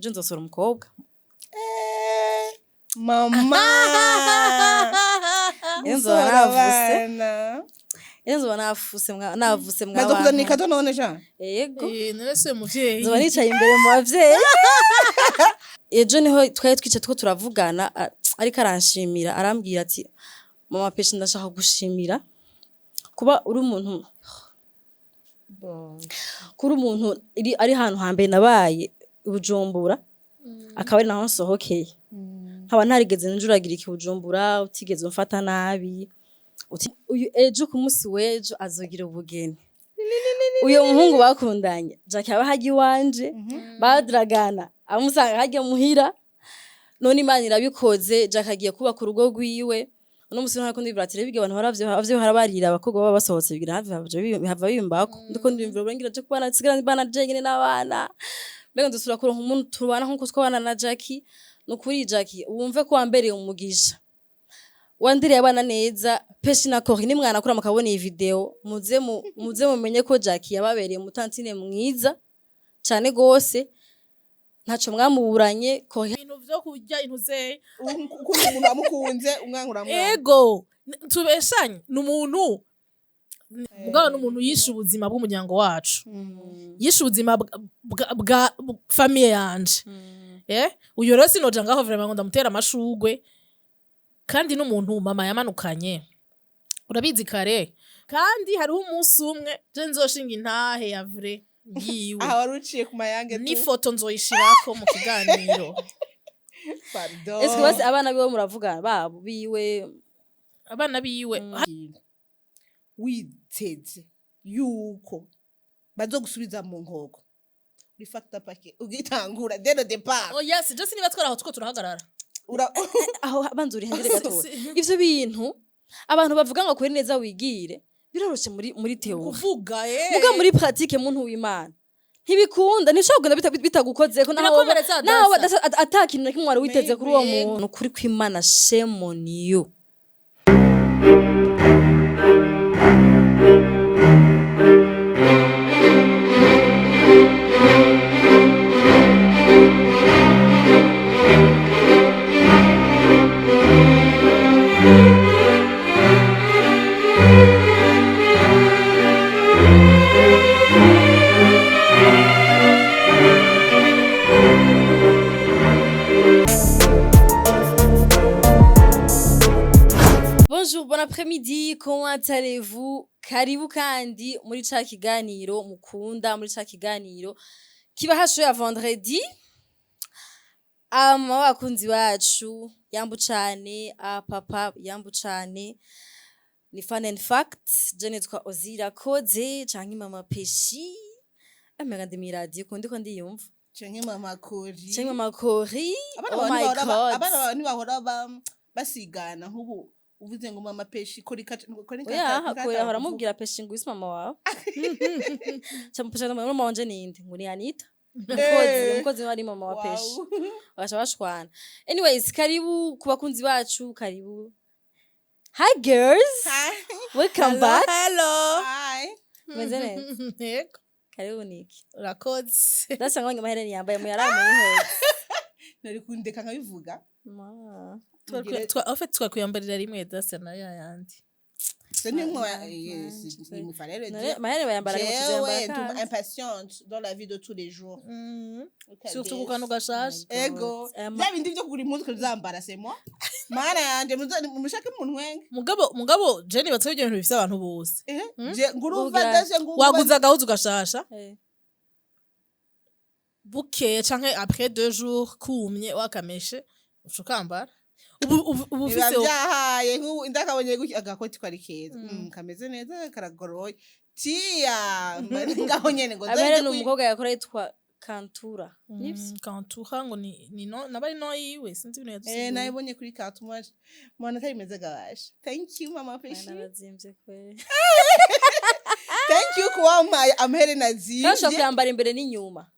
Ejo nzosora umukobwa. Mama. Ejo nzoba navuse. Abana. Ejo nzoba navuse navuse mwa. Bazokuzanira ikato none ja? Yego. Eh, none se muvyeyi? Nzoba nicaye imbere mu bavyeyi. Ejo niho twari twicaye two turavugana, ariko aranshimira, arambwira ati: "Mama Peshe, ndashaka gushimira kuba uri umuntu, kuri umuntu iri ari ahantu hambere nabaye i Bujumbura, akaba ari naho nsohokeye, nkaba ntarigeze njuragirika i Bujumbura, utigeze umfata nabi." Uyu ejo ku munsi w'ejo azogira ubugeni. Uyo muhungu bakundanye, Jackie, aba harya iwanje, badragana, amusanga harya muhira. None Imana irabikoze, Jackie agiye kubaka urugo rwiwe. Uno musi ntako ndibwira ati: "Rero abantu baravyo, abavyeyi harabarira abakobwa baba basohotse, bigira hava bimbako." Ndiko ndiyumvira uburengira je kubana nsigara mbana jenyine n'abana, mbega ndusubira kuronka umuntu tubana nkuko twabana na Jackie. Nukuri Jackie, wumve ko wambereye umugisha, wandereye abana neza. Peshi na Kori, nimwanakura mukabona iyi video, muze mumenye ko Jackie yababereye umutantine mwiza cane gose, ntaco mwamuburanye Kori. Ibintu vyo kurya intuzeye. Ukuntu umuntu wamukunze umwanka uramwanka. Ego, tubeshanye, ni umuntu mugabo ni umuntu yishe ubuzima bw'umuryango wacu, yishe ubuzima bwa famille yanje. Uyo rero sinoja ngaho vraiment ngo ndamutera amashugwe, kandi n'umuntu mama yamanukanye, urabizi kare. Kandi hariho umunsi umwe je nzoshinga intahe ya vrai yiwe. Aha wari uciye ku mayange tu. N'ifoto nzoyishirako mu kiganiro. Pardon. Ese basi abana biwe muravugana, babo biwe? Abana biwe? Witeze yuko bazogusubiza mu nkoko uri factor paquet ugitangura dès le départ. Oh yes, je siniba twari aho tuko turahagarara. Ura Aho banza urihendere gato. Ivyo bintu abantu bavuga ngo kuri neza wigire, biroroshe muri théorie. Kuvuga, eh. Muga muri pratique, muntu w'Imana, ntibikunda, ntibishobora kugenda bitagukozeko naho Birakomeretsa, naho Dasa. ata kintu na kimwe wari witeze kuri uwo Maybe. muntu. Kuri kw'Imana, shame on you. Bonjour, bon après-midi, comment allez-vous? Karibu kandi muri ca kiganiro mukunda, muri ca kiganiro kiba hasho ya vendredi. Ama bakunzi bacu, yambu cane, a papa yambu cane. Ni Fun and Fact, je nitwa Ozira Koze canke Mama Peshi. Amega ndi mw'iradiyo ko ndiko ndiyumva. Canke Mama Kori. Canke Mama Kori. Abana Oh bawe my ntibahora God. abana bawe ntibahora basigana nk'ubu uvuze ngo Mama Peshi kori kata kori. Oya, Kori ahora amubwira Peshi ngo isi mama wawe. Camupesha ngo mama wanje ninde? Ngo ni Anita. Umukozi wari mama wa Peshi. Bagaca bashwana. Anyways, karibu ku bakunzi bacu, karibu. Hi girls. Welcome back. Hello. Hi. Meze neza. Yego. Karibu Niki. Urakoze. Ndasanga ngo amahereni yambaye mu yaramenye hose. Nari kundeka nkabivuga. Ma. En fait twakwiyambarira rimwe Dasa na yayandi. Ce n'est moi, il me fallait le dire. Amahereni bayambara ariko Jewe tuzayambara nduma kandi. impatiente dans la vie de tous les jours. Look at Surtout ku this. kantu gashasha. Ego. Ema. Bya bindi vyo kugura impuzu kuzambara, c'est moi. Mana yanje, mushake umuntu wenge. Mugabo je nibatse ibyo bintu bifise abantu bose. Eh, je ngurumva Kugira- ndase ngurumva. Waguze agahuzu gashasha Eh. bukeye canke après 2 jours kumye wakameshe, uca ukambara ubu Biba ufise. byahaye nk'ubu ndakabonye gutya agakoti kari keza. Kameze neza, karagoroye. Tiya, mba ngaho nyene ngo Amahereni nze umukobwa yakora yitwa Kantura. Nivyo? Kantuha ngo ni no nabari no yiwe, sinzi ibintu Eh, yadusigiye. nayibonye kuri Kantuma. Mwana atari gabasha. Thank you, Mama Peshi. Narazimvye kweli. Thank you kuba wampaye amaherena Kandi ushobora azimvye. kuyambara imbere n'inyuma.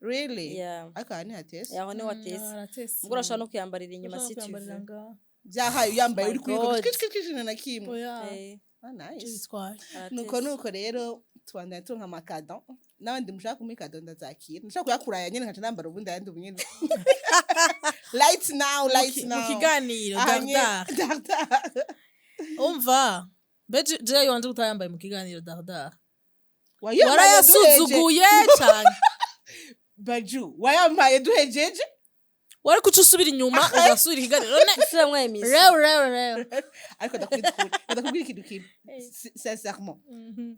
Really? Yeah. Ariko aha ntihatese. Yaho ni watese. Aratese. Ubwo urashobora no kuyambarira inyuma si Ushobora tu kuyambarira veux. ngaho. Byahaye uyambaye My uri kuri God. kwi na kimwe. Oya. Eh. Ah, nice. Bitwaye. Nuko rero tubandanya turonka ama cadeaux, n'abandi mushaka kumpa i cadeau ndazakira. Ndashaka kuyakuraya nyene, nkaca nambara ubundi ayandi ubu nyene light now, light Mu now. kiganiro. Aha nyene, Dardar. Dardar. Umva mbe, jewe wanje utayambaye mu kiganiro dardar. Wayambaye Warayasuzuguye cyane. Baju wayambaye duhejeje. Wari kuca usubira inyuma ugasubira ikiganiro none. Gusubiramwo émission. Rewe rewe rewe. Ariko ndakubwira ukuri, ndakubwira ikintu kimwe. Sincèrement,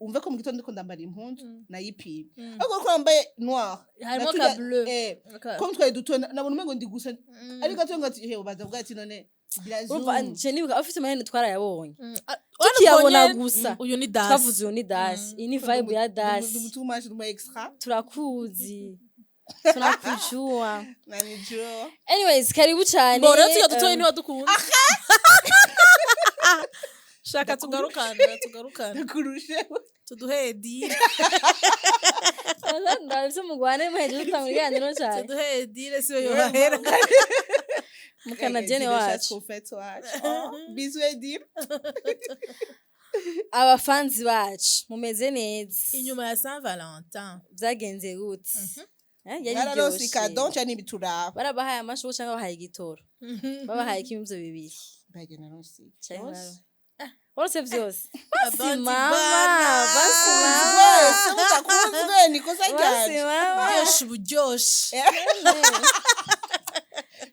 umve ko mu gitondo ndiko ndambara impunzu nayipimye, ariko ko wambaye noir Harimo naturya- ka bleu. Ko twari duto nabona umengo ndi gusa, ariko gato ngo ati he baza kuvuga ati none gira Urumva zoom. je nibuka afite amahene twarayabonye, tukiyabona gusa Uyu ni dasi. Twavuze uyu ni dasi, iyi ni vibe ya dasi. Ndi too much, ndi extra. Turakuzi, tunakujua. Nanijua. Anyways, karibu cyane. Bo rero tuya dutoye ntiwadukunda. Shaka tugarukane, tugarukane. Ndakurushe. Tuduhe deal. Ndabyo mugwane muhejeje gutanga ibiganiro cyane. Tuduhe deal siyo yohera. Mukanadienne wacu. Wacu wacu. Bisous Edil. Abafanzi bacu mumeze neza? Inyuma ya Saint Valentin Byagenze gute? Eh, yari Bararonse iryoshe. I cadeau cyane ibituraba. Barabahaye amashubu cyangwa babahaye igitoro, babahaye kimwe ivyo bibiri? Bagenda naronse. Canke warose vyose? Basi Abandi mama. bana. Basi mama. Wese utakunzwe ni kosa Basi ryanje. mama. Uryoshe uburyoshe.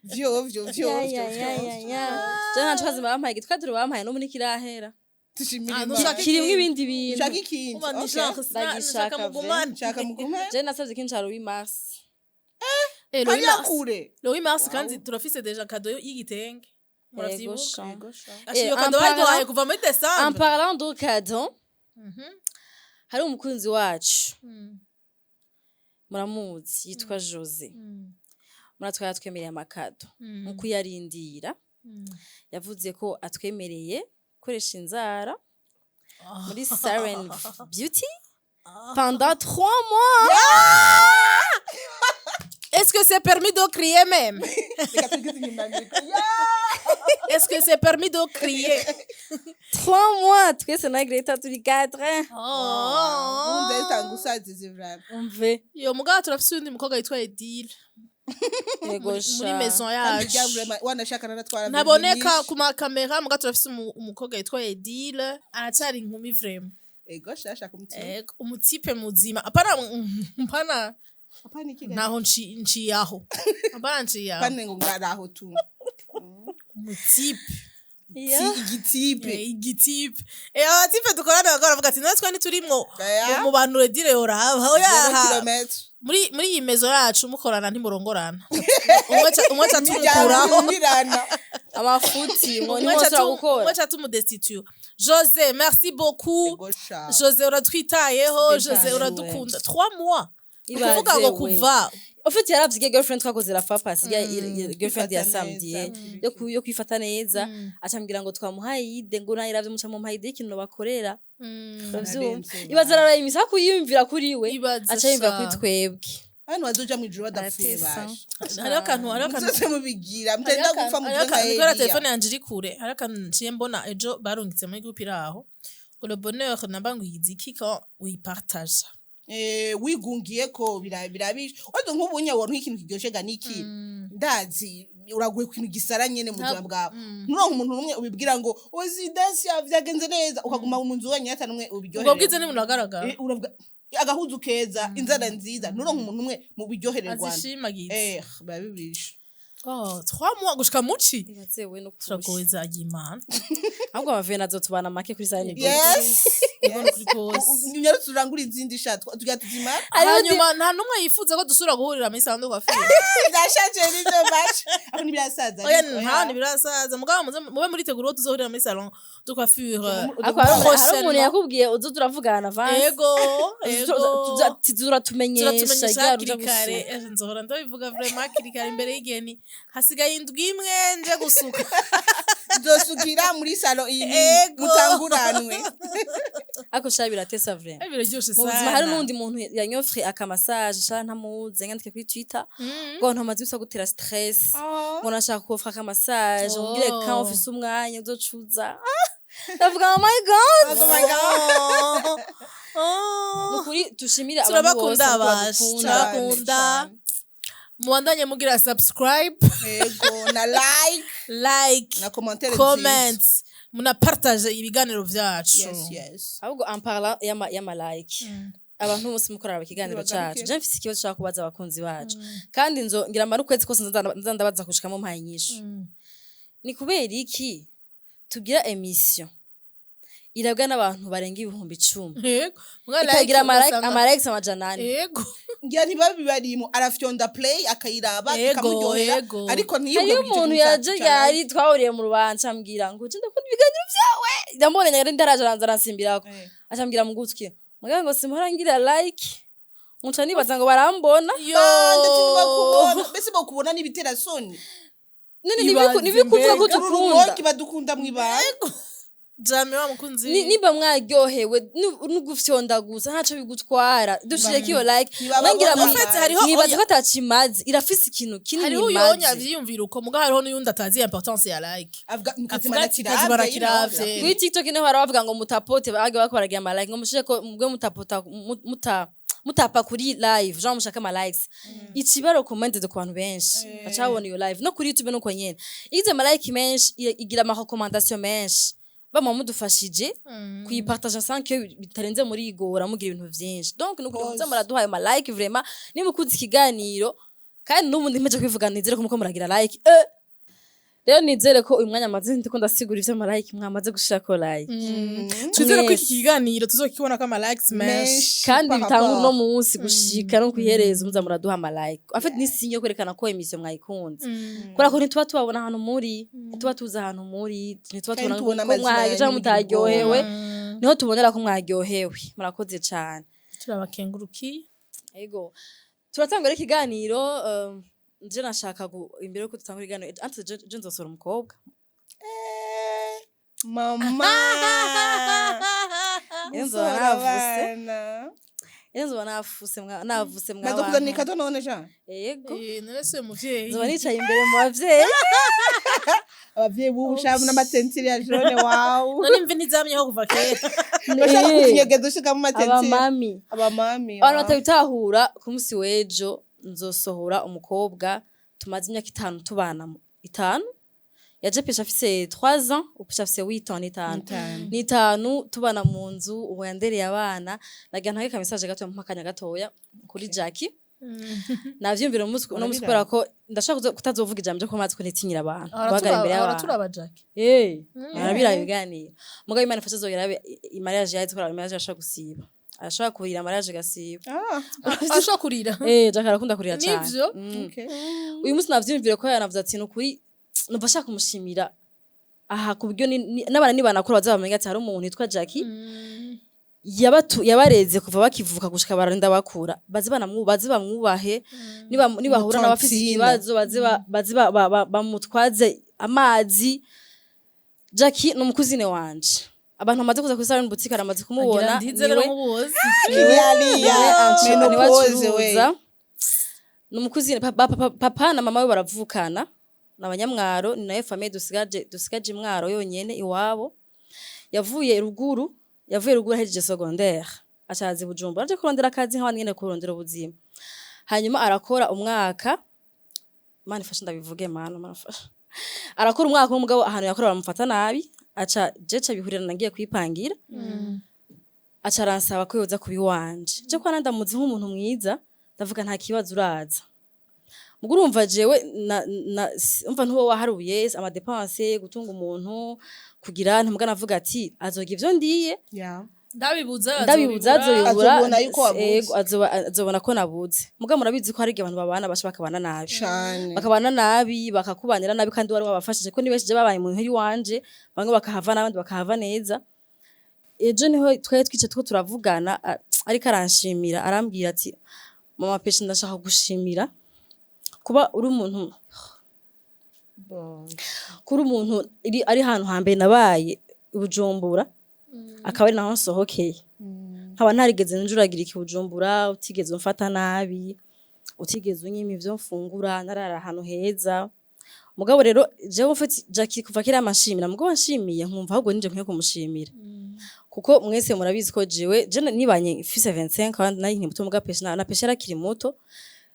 Vyo vyo vyo. Ya, Vyo ya, ya, vyo. ya, ya. Je nta cwazi bampaye igitwadiro, bampaye n'ubu ntikirahera. Tushimira Ah, Imana. nushaka Kirimwo ibindi bintu. Ushaka ikindi? Uba ni Okay. genre Ndagishaka nshaka mugumane. Nshaka mugume. Je nasavye ikintu ca Louis Mars. Eh, Louis Hariya Mars. kure. Le 8 mars kandi turafise déjà cadeau y'igitenge. Muravyibuka? Yego sha. Asha, iyo Eh, en cadeau bayiduhaye kuva muri En décembre. parlant de cadeau, hari umukunzi wacu, muramuzi, yitwa Jose. Muratwara yatwemereye ama cadeaux. Mu kuyarindira, yavuze ko atwemereye gukoresha inzara muri Siren Beauty pendant 3 mois. Est-ce que c'est permis de crier même? Reka tugize inyuma micro. Est-ce que c'est permis de crier? 3 mois, twese na Greta turi quatre. Oh. Ubundi tanga usazize vraiment. Umve. Yo mugabo turafise uwundi mukobwa yitwa Edile Yego muri sha. maison Kandi rya yacu. vraiment wanashaka naratwara. Ntaboneka ku makamera, mugabo turafise umukobwa yitwa Edile, aracyari inkumi vraiment. Ego shasha kumutima. Ego, umu type muzima, apana mpana. Apana iki? Ntaho nciyaho, apana nciyaho. Apana ngo ngaraho tu. Umu type. Yeah. Si igi type. Eh, igi type. Eh, aba types dukorana bakaba baravuga ati natwe ntiturimwo Oya. mu bantu Edile yoraba. Oya. Kilomètre. Muri iyi maison yacu mukorana ntimurongorana, umwe aca tumukuraho. Mirana. Amafuti ngo Umwe niho aca ushobora gukora. Umwe aca tumudestitue. Jose, merci beaucoup. Ego sha. Jose uratwitayeho. C'était Jose pas uradukunda. 3 mois, ni Ibaze ukuvuga ngo we. kuva En fait yaravye girlfriend twakoze la fois passée, ya girlfriend ya Kwifata samedi, neza. yo kwifata neza, acambwira ngo twamuhaye idée, ngo nayiravye muca mumpaye idée y'ikintu bakorera. Uravyumva? Ararenze, Ibaze, araraye imisa kuyiyumvira kuri we, Ibaze aca yiyumvira sha. kuri twebwe. Hano bazoja mw'ijuru badapfuye. Aratesa. Basha. Hariho akantu, hariho akantu. Muzoze mubigira mutenda gupfa Hariho mugire nka akantu, kubera Eliya. telefone yanje iri kure, hariho akantu nciye mbona ejo barungitse muri groupe iri aho, ngo le bonheur namba ngo iziki quand uyipartage. Eh, wigungiye ko birabishe wenda nk'ubu nye wari nk'ikintu kiryoshe ga niki ndazi uragoye ku kintu gisara nyene mu buzima bwawe, nturonke umuntu n'umwe ubibwira ngo ozi dasi vyagenze neza, ukaguma mu nzu wenyine ata n'umwe Ubwo ubiryohererwa. bwiza ni umuntu agaragara. Eh, uravuga agahuzu keza, inzara nziza, nturonke umuntu umwe mu biryohererwa. Azishimagiza. Eh, biba bibishe. Oh, 3 mois gushika muci. Ibaze we no kurusha. Turagoza Imana. Ahubwo amavena azotubana make kuri Silent Beauty. Yes. Kuri kose. Unyarutse urangura izindi sha tugira tuzimara. Hanyuma nta n'umwe yifuza ko dusubira guhurira muri salon de coiffure? Ndashaje nivyo basha aho ntibirasaza. Oya. Ariko, Nta ntibirasaza, mugabo muze mube muritegura uwo tuzohurira muri salon de coiffure. Ariko hari umuntu Prochainement. yakubwiye uzo turavugana avance. Ego, ego. Turatumenyesha. Turatumenyesha Ryari uja hakiri kare. gusura. Ejo nzohora ndabivuga vraiment hakiri kare imbere y'igeni. Hasigaye indwi imwe nje gusuka. Nzosukira muri salon iyi. Ego. Mutanguranwe. Ariko sha biratesa vraiment. Eh, biraryoshe Mu buzima sana. hari n'uwundi muntu yanyofre aka massage sha, ntamuzi, yanyandike kuri Twitter ngo ntamaze gusa gutera stress, ngo nashaka kofra aka massage, umbwire Oh. quand ufise umwanya uzocuza. Ndavuga, "Oh my God." Oh my God. Oh. Nukuri tushimire abantu bose Turabakunda ko abasha. badukunda. Turabakunda. Mubandanye mugira subscribe, Yego, na like, like, na commentaire. Comment, munapartage ibiganiro vyacu. Yes. Ahubwo en parlant y'ama like, abantu bose mukorera ikiganiro Nibagaruke. cacu, je mfise ikibazo nshaka kubaza abakunzi bacu, kandi nzo ngira mara ukwezi kose nza ndabaza gushikamo mpaye inyishu. Ni kubera iki tugira émission irabwa n'abantu barenga 10,000, Yego. Muga like ikagira ugasanga- ama likes 400? Yego. Ngira ntibabibarimo, arafyonda play akayiraba, Yego, ikamuryohera, yego. ariko ntiyibwe Hariyo ku giti umuntu yaje yari twahuriye mu rubanza, ambwira ngo je ndakunda ibiganiro vyawe. Ndamubonye nyari ndaraje, aranza aransimbirako, acambwira mu gutwi mugabo ngo simpora ngira like, nca nibaza ngo barambona. Yo. Ndetse ntibakubona, mbese bakubona n'ibitera soni. None Ibaze ntibikuvuga ko mbega. Uru dukunda. rumogi badukunda mw'ibanga. Jame wa mukunzi. Niba mwaryohewe n'ugufyonda gusa ntaco bigutwara, dushireko iyo like. Ntibababona. Mwangira En fait, hariho mwibaza oya. ko atacimaze, irafise ikintu kinini Hariho uyonya imaze. avyiyumvira uko, muga hariho n'uyundi atazi importance ya like. Avuga Avuga ati, "Kazima barakiravye." Kuri TikTok niho hari abavuga ngo mutapote, bage bako baragira ama like, ngo mushire ko mugwe mutapota muta mutapa kuri live, genre mushaka ama likes, ikiba recommended ku bantu benshi bacabona iyo live. No kuri YouTube nuko nyene, igize ama like menshi igira ama recommandation menshi. Bamwe mudufashije kuyipartager sans que bitarenze muri igora mugira ibintu vyinshi. Donc nuko muza muraduhaye ama like vraiment, niba mukunze ikiganiro. Kandi n'ubundi mpeje kwivuga, nizere ko muko muragira like. Rero nizere ko uyu mwanya maze ndiko ndasigura ivyo like, mwamaze gushirako like. Twizere ko iki Mwese. kiganiro tuzokibona ko ama likes menshi. Kandi Par bitangura rapport. uno munsi gushika no kwihereza, muza muraduha ama like. En fait, ni signe yo kwerekana ko émission mwayikunze, kubera ko ntituba tubabona ahantu muri, ntituba tuzi ahantu muri, ntituba Kandi tubona tubona ko amazina mwaje yanyu canke mutaryohewe. Niho tubonera ko mwaryohewe. Murakoze cane. Turabakengurukiye. Ego, turatangura ikiganiro. Nje nashaka imbere yuko dutangura ikiganiro, ante je nzosora umukobwa. Mama. Rero nzoba navuse. Abana. Rero nzoba nafuse navuse Bazokuzanira mw'abantu. Ikado none ja? Yego. None se muvyeyi? Nzoba nicaye imbere mu bavyeyi. Abavyeyi b'ubu shabu n'amatentire ya jaune, wawu. None imvi ntizamyeho kuva kera? Bashaka kuzinyegeza ushikamo amatentire. Abamami. Abamami. Abantu batabitahura, ku munsi w'ejo nzosohora umukobwa tumaze imyaka 5 tubana, 5 yaje Pesha afise 3 ans, ubu Pesha afise 8 ans, ni 5. 5. Ni 5 tubana mu nzu. Ubu yandereye abana. Nagira ntange ka message gato, mpa akanya gatoya kuri Jackie. Navyumvira umunsi uno munsi, kubera ko ndashaka kutazovuga ijambo ryo kumazi ko nitinyira abantu guhagarara imbere y'abantu. Araturaba Jack. Eh, arabira ibiganiro. Mugabo Imana ifashe azogera mariage yaheze, kubera mariage arashobora gusiba. Arashobora kurira mariage agasiba. Ah, Ashobora kurira? Eh, Jack arakunda kurira cane. Nivyo? Okay. Uyu munsi navyumvire ko yanavuze ati nukuri numva ashaka kumushimira aha, ku buryo n'abana nibanakura baza bamenya ati hari umuntu yitwa Jackie yabareze kuva bakivuka gushika bararinda bakura, baze baze bamwubahe, nibahura n'abafise Umutantine. ikibazo baze baze bamutwaze amazi. Jackie ni umukuzine wanje. Abantu bamaze kuza kuri salon boutique aramaze kumubona. Agira ndize rero nk'ubuzi. Kiriya niwe ménopause we. acuruza, ni umukuzine. Papa na mama we baravukana, ni abanyamwaro, ni nayo famille dusigaje imwaro yonyene iwabo. Yavuye ruguru ahejeje secondaire, acaza i Bujumbura aje kurondera akazi nk'abandi nyene, kurondera ubuzima. Hanyuma arakora umwaka, Mana ifashe ndabivuge, Mana ifashe, arakora umwaka w'umugabo, ahantu yakora baramufata nabi, aca jeca bihurirana ngiye kwipangira, aca aransaba ko yoza kuba iwanje. Je kwa ndamuzi nk'umuntu mwiza, ndavuga nta kibazo, uraza. Mugo urumva jewe na umva ntuwo waharuye ama dépenses, gutunga umuntu kugira ntimuga, navuga ati azoga ivyo ndiye. Ndabibuza. Ndabibuza azobibura. Azobona yuko wabuze. Ego, azobona ko nabuze. Muga murabizi ko hari igihe abantu babana basha bakabana nabi. Cane. Bakabana nabi, bakakubanira nabi, kandi wari wabafashije, ko ni benshi je babaye mu muhiri wanje, bamwe bakahava n'abandi bakahava neza. Ejo niho twari twicaye two turavugana, ariko aranshimira, arambwira ati mama Pesha, ndashaka gushimira kuba uri umuntu, kuri umuntu iri ari ahantu hambere nabaye i Bujumbura, akaba ari naho nsohokeye, nkaba ntarigeze njuragirika i Bujumbura, utigeze umfata nabi, utigeze unyima ivyo mfungura, narara ahantu heza. Mugabo rero jewe mfite Jackie kuva kera amanshimira, mugabo nshimiye nkumva ahubwo nije nkwiye kumushimira, kuko mwese murabizi ko jewe je nibanye mfise 25 ans, nari nkiri muto, muga Pesha na Pesha yarakiri muto.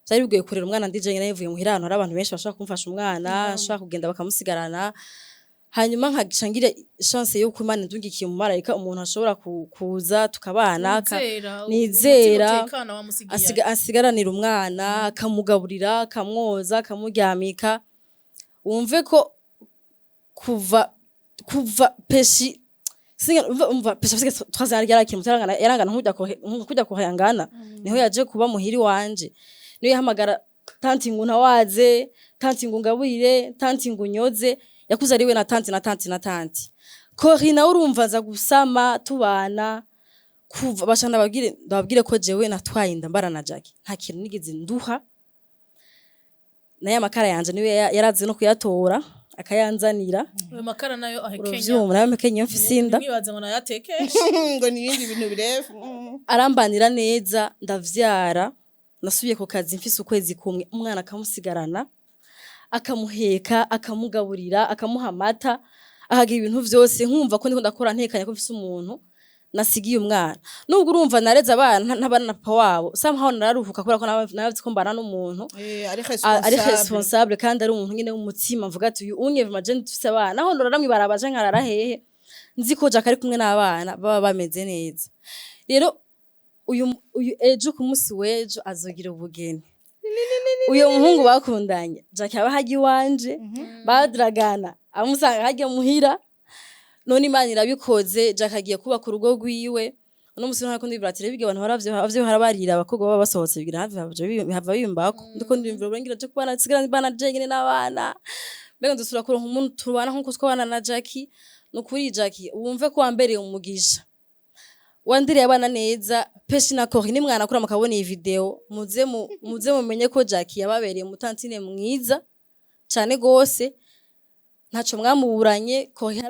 Vyari bigoye kurera umwana ndi jenyine, navuye muhira ahantu hari abantu benshi bashobora kumfasha umwana, ashobora kugenda bakamusigarana. Hanyuma nkagica ngira chance yo Imana indungikiye umumarayika, umuntu ashobora kuza tukabana Nizera, nizera, umutima utekana wamusigiye. Asigaranira umwana, akamugaburira, akamwoza, akamuryamika. Wumve ko kuva Peshi singa umva Peshi afise 3 ans, yarakiri muto, yarangana nk'ujya kohangana, niho yaje kuba muhiri wanje, niyo yahamagara tanti ngo ntawaze, tanti ngo ngaburire, tanti ngo unyoze. Yakuze ari we na tanti na tanti na tanti Kori. Nawe urumva aza gusama tubana kuva basha. Ndababwire ko jewe natwaye inda mbara na Jackie, nta kintu nigeze nduha. Naye amakara yanje niwe yarazi no kuyatora akayanzanira. Ayo makara nayo ahekenya. Uravyumva, nayo mpekenye mfise inda. Ntimwibaze ngo nayatekeshe. Ngo ni ibindi bintu birefu. Arambanira neza, ndavyara, nasubiye ku kazi mfise ukwezi kumwe, umwana akamusigarana, akamuheka, akamugaburira, akamuha amata, akagira ibintu vyose, nkumva ko ndiko ndakora ntekanye, ko mfise umuntu nasigiye umwana. Nubwo urumva nareze abana ntabana na papa wabo, somehow nararuhuka kubera ko narazi ko mbana n'umuntu ari ari responsable. Responsable kandi ari umuntu nyene w'umutima. Mvuga ati uyu unye je dufise abana, naho ndora mw'ibarabara canke nkarara hehe, nzi ko Jack ari kumwe n'abana baba bameze neza. Rero uyu ejo, ku munsi w'ejo azogira ubugeni. Uyo muhungu bakundanye, Jack aba hajya iwanje, badragana, amusanga hajya muhira. None Imana irabikoze, Jack agiye kubaka urugo rwiwe. Uno musi ntako ndibwira ati rero ibyo abantu baravyo abavyeyi harabarira abakobwa baba basohotse, bigira hava bimbako. Ndiko ndiyumvira uburengira je kubana sigara bana jenyine n'abana, mbega nzosubira kuronka umuntu tubana nkuko twabana na Jackie? Nukuri Jackie, wumve ko wambereye umugisha, wandereye abana neza. Peshi na Kori, nimwana kura mukabona iyi video, muze mumenye ko Jackie yababereye umutantine mwiza cane gose, ntaco mwamuburanye. Kori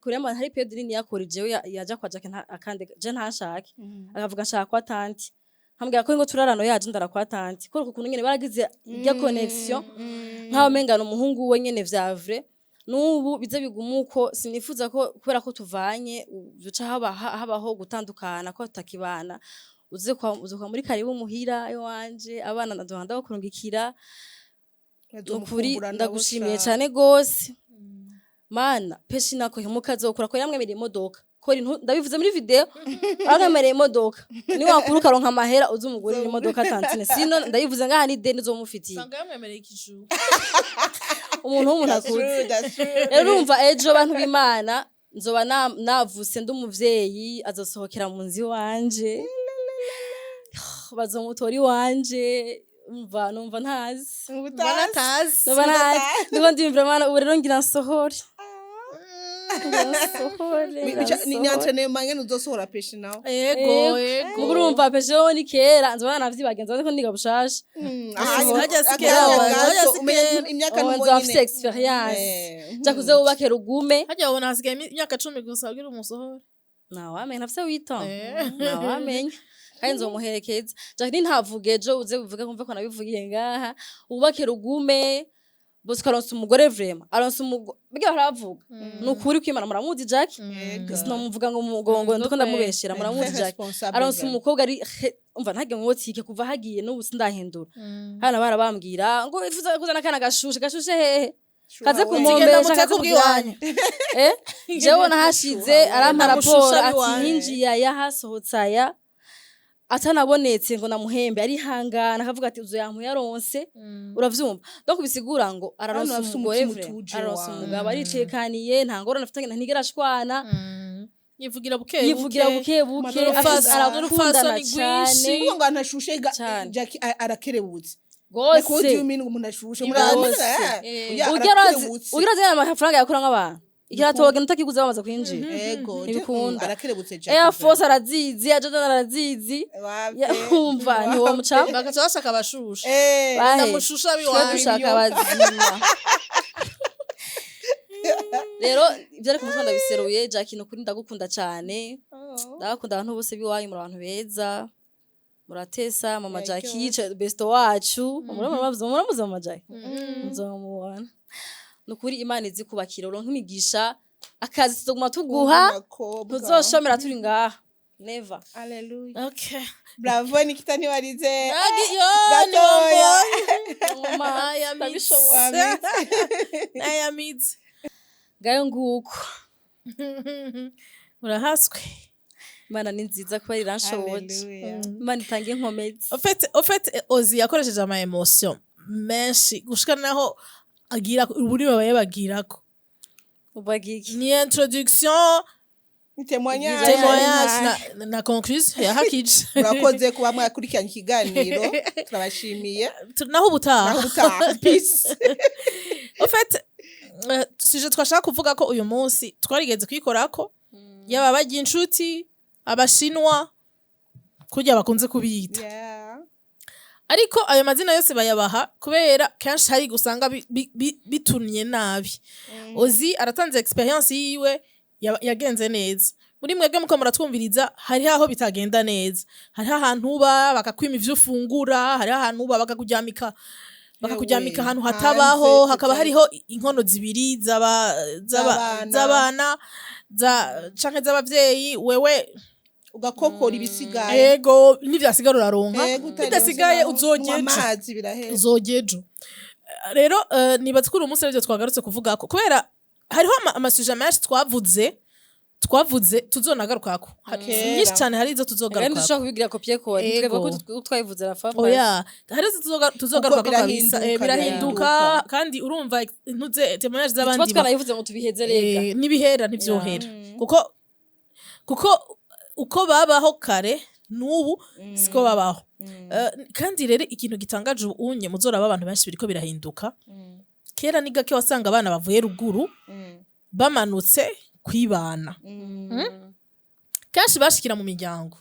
kure hari période nini yakora jewe yaja kwa Jackie akande je ntashake, akavuga nshaka kwa tanti, nkambwira ko ngo turarano yaje ndara kwa tanti, ko ukuntu nyene baragize irya connexion nkaho mengana umuhungu we nyene vya vrai. N'ubu bize biguma uko. Sinifuza ko kubera ko tuvanye duca habaho gutandukana, ko tutakibana. Uze kwa muri karibu muhira iwanje, abana ndaduha ndabakurungikira. Nukuri ndagushimiye cane gose mana. Peshi nako mukazokura ko yamwemereye imodoka. Kora ndabivuze muri video, aramwemereye imodoka. Ni wakuru ukaronka amahera, uze umugurire imodoka tantine, sino ndabivuze ngaha ni deni uzomufitiye. Usanga yamwemereye ikijuru. Umuntu w'umuntu akuze. Rero urumva ejo, bantu b'Imana, nzoba navuse ndi umuvyeyi, azosohokera mu nzu iwanje, bazomutora iwanje. Umva numva ntazi. Baratazi. Numva ntazi, ndiko ndiyumvira Mana, ubu rero ngira nsohore, ngira nsohore, ngira Ni nsohore. Entraînement ngene uzosohora Peshi nawe. Ego, ego. Mugo urumva Peshe ho ni kera, nzoba navyibagiye, nzoba ndiko niga bushasha. Harya si kera, harya si kera. Imyaka Oh, nzoba mfise expérience. Jakuze wubake rugume. Harya wabona hasigaye imyaka 10 gusa kugira umusohore. Ntawamenya, ntafise 8 ans. Eh. Ntawamenya, kandi nzomuherekeza. Jacques, ntavuge ejo uze uvuge kumve ko nabivugiye ngaha. Wubake rugume. Bosco aronse umugore, vraiment aronse umugore biga baravuga. Ni ukuri kwimana, muramuzi Jack, sinomuvuga ngo ndiko ndamubeshera. Muramuzi Jack, aronse umukobwa ari umva ntage mu botike kuva hagiye n'ubu sindahindura. Hano barabambwira ngo ifuza kuzana akana gashushe. Gashushe hehe? Kaze Zigenda kumombesha muteke kaze ubwiwanyu. Jewe nahashize arampa Ndamushusha raporo ati abiwanyu. hinjiye aya, hasohotse aya, atanabonetse ngo namuhembe, arihangana akavuga ati uzo yaronse. Uravyumva, donc bisigura ngo araronse Hano afise umugore umutima vraiment, utuje araronse wa. umugabo, aritekaniye, nta ngorane afitanye, ntigera ashwana. Yivugira buke. Yivugira buke buke. N'urupfasoni Arakundana rwinshi. cane. Kuvuga ngo ntashushe Cane. Jackie arakerebutse. Like, what do Gose. you mean umuntu ashushe? Gose. Eh. Arakerebutse. Ugira azi amafaranga yakura nk'abantu, ikirato wagenda utakiguze bamaze kwinjira. Ego. Ntibikunda. Arakerebutse Jackie. Air Force arazizi, Air Jordan arazizi. Yumva ntiwomuca. Bagaca bashaka abashushe. Bahe. Ndamushusha Twe abiwanyu. dushaka abazima. Rero ibyo ari ku mutwe ndabiseruye. Jackie, ni ukuri ndagukunda cyane, ndagakunda. Abantu bose b'iwanyu muri abantu beza, muratesa. Mama Jackie yica besto wacu, muramuzi mama Jackie, muzomubona. Nukuri Imana izi kubakira, uronke imigisha, akazi tuzoguma tuguha. Abakobwa. Tuzoshomera turi ngaha, never. Hallelujah. Okay. Bravo Nikita, ntiwarize. Yo, Gatoya. Nayamitse. Nayamitse. Ngayo nguko. Urahaswe. Imana ni nziza kuba iranshoboje. Hallelujah. Imana itanga inkomezi. Au fait, Ozi yakoresheje ama émotion menshi gushika naho agira uburimi babaye bagirako. Ubagiki? Ni introduction, Ni témoignage. témoignage na conclusion yahakije. Murakoze kuba mwakurikiranye ikiganiro, turabashimiye. Naho ubutaha. Naho ubutaha, peace. Au fait, sujet twashaka kuvuga ko uyu munsi twarigeze kuyikorako, yaba barya inshuti abashinwa kurya bakunze kubiyita, ariko ayo mazina yose bayabaha kubera kenshi hari gusanga bitumye nabi. Ozi aratanze expérience yiwe yagenze neza. Muri mwebwe muko muratwumviriza, hariho aho bitagenda neza, hariho ahantu uba bakakwima ivyo ufungura, hariho ahantu uba bakakuryamika ahantu hatabaho, hanze, hakaba hariho inkono zibiri z'abana. Z'abana za canke z'abavyeyi, wewe ugakokora ibisigaye. Ego, nivyasigara uraronka. Ego, utaronse bidasigaye naho, uzogya unywa ejo. Amazi birahera. Uzogya ejo. Rero nibaza ko uyu munsi arivyo twagarutse kuvugako, kubera hariho ama sujets menshi twavuze tuzonagarukako. Kera. Nyinshi cyane hari izo Kandi tuzogarukako. dushobora kubigira copier-coller. Ego. Twebwe ko twabivuze la fois. Oya, hari izo tuzogarukako Kuko kabisa. birahinduka, Birahinduka. birahinduka. Kandi urumva ntuze témoignage Tuba z'abandi twarayivuze ngo tubiheze rega. N'ibihera ntivyohera, kuko uko babaho kare n'ubu siko babaho. Kandi rero ikintu gitangaje, ubu unye muzoraba abantu benshi biriko birahinduka. Kera ni gake wasanga abana bavuye ruguru bamanutse kwibana. Kenshi bashikira mu miryango,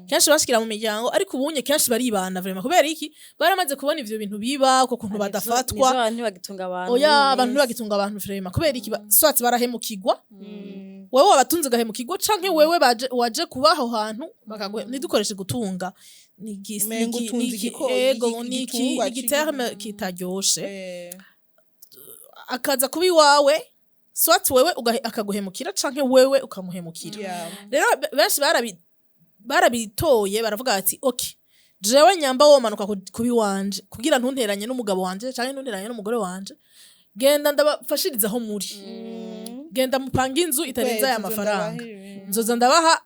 kenshi bashikira mu miryango, ariko ubunye kenshi baribana vraiment. Kubera iki? Baramaze kubona ivyo bintu biba uko kuntu badafatwa. Nizo abantu ntibagitunga abantu. Oya, muri iyi abantu minsi. Ntibagitunga abantu vraiment. Kubera iki? Soit barahemukirwa, wewe wabatunze ugahemukirwa, canke wewe baje waje kuba aho hantu bakaguhe. Ntidukoreshe gutunga, Umengo utunze ego, igitungwa ni igiterme kitaryoshe. Akaza kuba iwawe, soit wewe akaguhemukira canke wewe ukamuhemukira. Rero benshi barabitoye, baravuga bati: "Okay, jewe nyamba womanuka kuba iwanje kugira ntunteranye n'umugabo wanje canke ntunteranye n'umugore wanje, genda ndabafashiriza aho muri, genda mupange inzu itarenze aya Kwezi mafaranga, nzoza nzoza ndabaha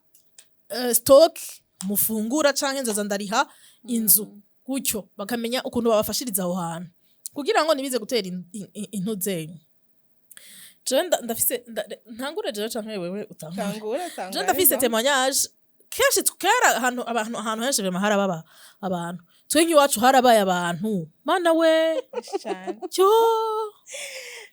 stock mufungura, canke nzoza ndariha inzu gutyo." Bakamenya ukuntu babafashiriza aho hantu kugira ngo nibize gutera intuzenyu. Jewe ndafise ntangure jewe canke wewe utangure? Tangura, tangura. Jewe ndafise témoignage. Kenshi kera ahantu abantu, ahantu henshi vraiment harababa abantu. Twe nk'iwacu harabaye abantu, mana we! Cyane. Cyo!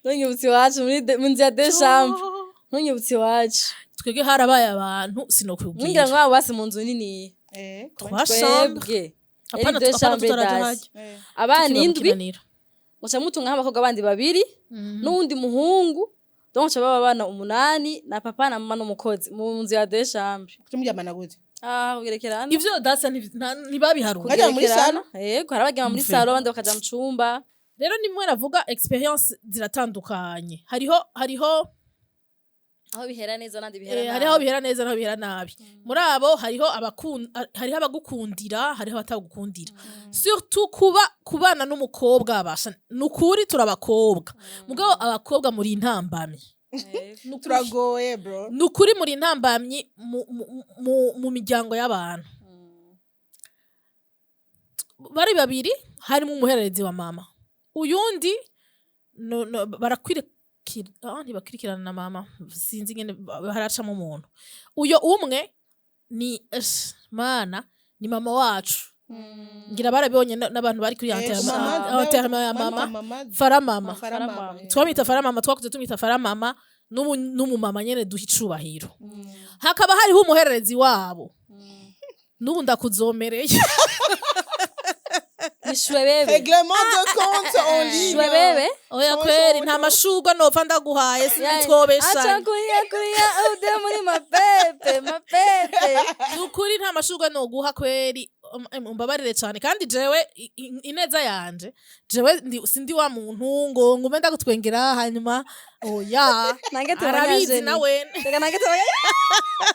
Ntunyibutse iwacu muri mu nzu ya deux chambres. Ntunyibutse iwacu. Twebwe harabaye abantu, Mwingira sinokubwira. ngo abo basi mu nzu nini. Trois chambres. Twebwe yari Apana, deux apana, chambres tutaraja dasi. harya. Abana Tukiba mu 7. Kinanira. Muca mutunga nk'abakobwa bandi babiri n'uwundi muhungu, donc muca baba abana 8 na papa na mama n'umukozi mu nzu ya deux chambres. Kuki muryamana gute? Ah, kugerekerana. Ivyo dasa ntibabiharura. Bajya muri Kugerekerana. Yego, hari abajya muri Mve. salon, abandi bakaja mu cumba. Rero nimwe navuga expérience ziratandukanye, hariho aho bihera neza n'andi bihera nabi. Hariho aho bihera neza n'aho bihera nabi. Muri abo hariho hariho abagukundira, hariho abatagukundira, surtout kuba kubana n'umukobwa. Basha, nukuri turabakobwa, mugabo abakobwa muri intambamyi. Nukuri. Turagoye bro. Nukuri muri intambamyi mu miryango y'abantu. Bari babiri, harimo umuhererezi wa mama, uyundi no, barakwirikira, ntibakwirikirana na mama, sinzi ingene haracamo umuntu. Uyo umwe ni mana, ni mama wacu, ngira barabibonye n'abantu bari kuri enterrement ya mama Faramama. Faramama. Twamwita Faramama, twakuze tumwita Faramama, n'ubu n'umumama nyene duha icubahiro. Hakaba hariho umuhererezi wabo, n'ubu ndakuzomereye. Ni shwebebe. Règlement de compte en ligne. Shwebebe. Oya. Shosho, Kweri nta shosho. mashurwa nopfa ndaguhaye, Acha sinitwobeshanye. kuya kuya ude muri mapepe mapepe. Ni ukuri nta mashurwa noguha kweri. Umbabarire cyane. Kandi jewe ineza yanje, jewe sindi wa muntu ngo ngume ndagutwengera hanyuma, oya. Nange. Arabizi nawe. Reka nange tubanye.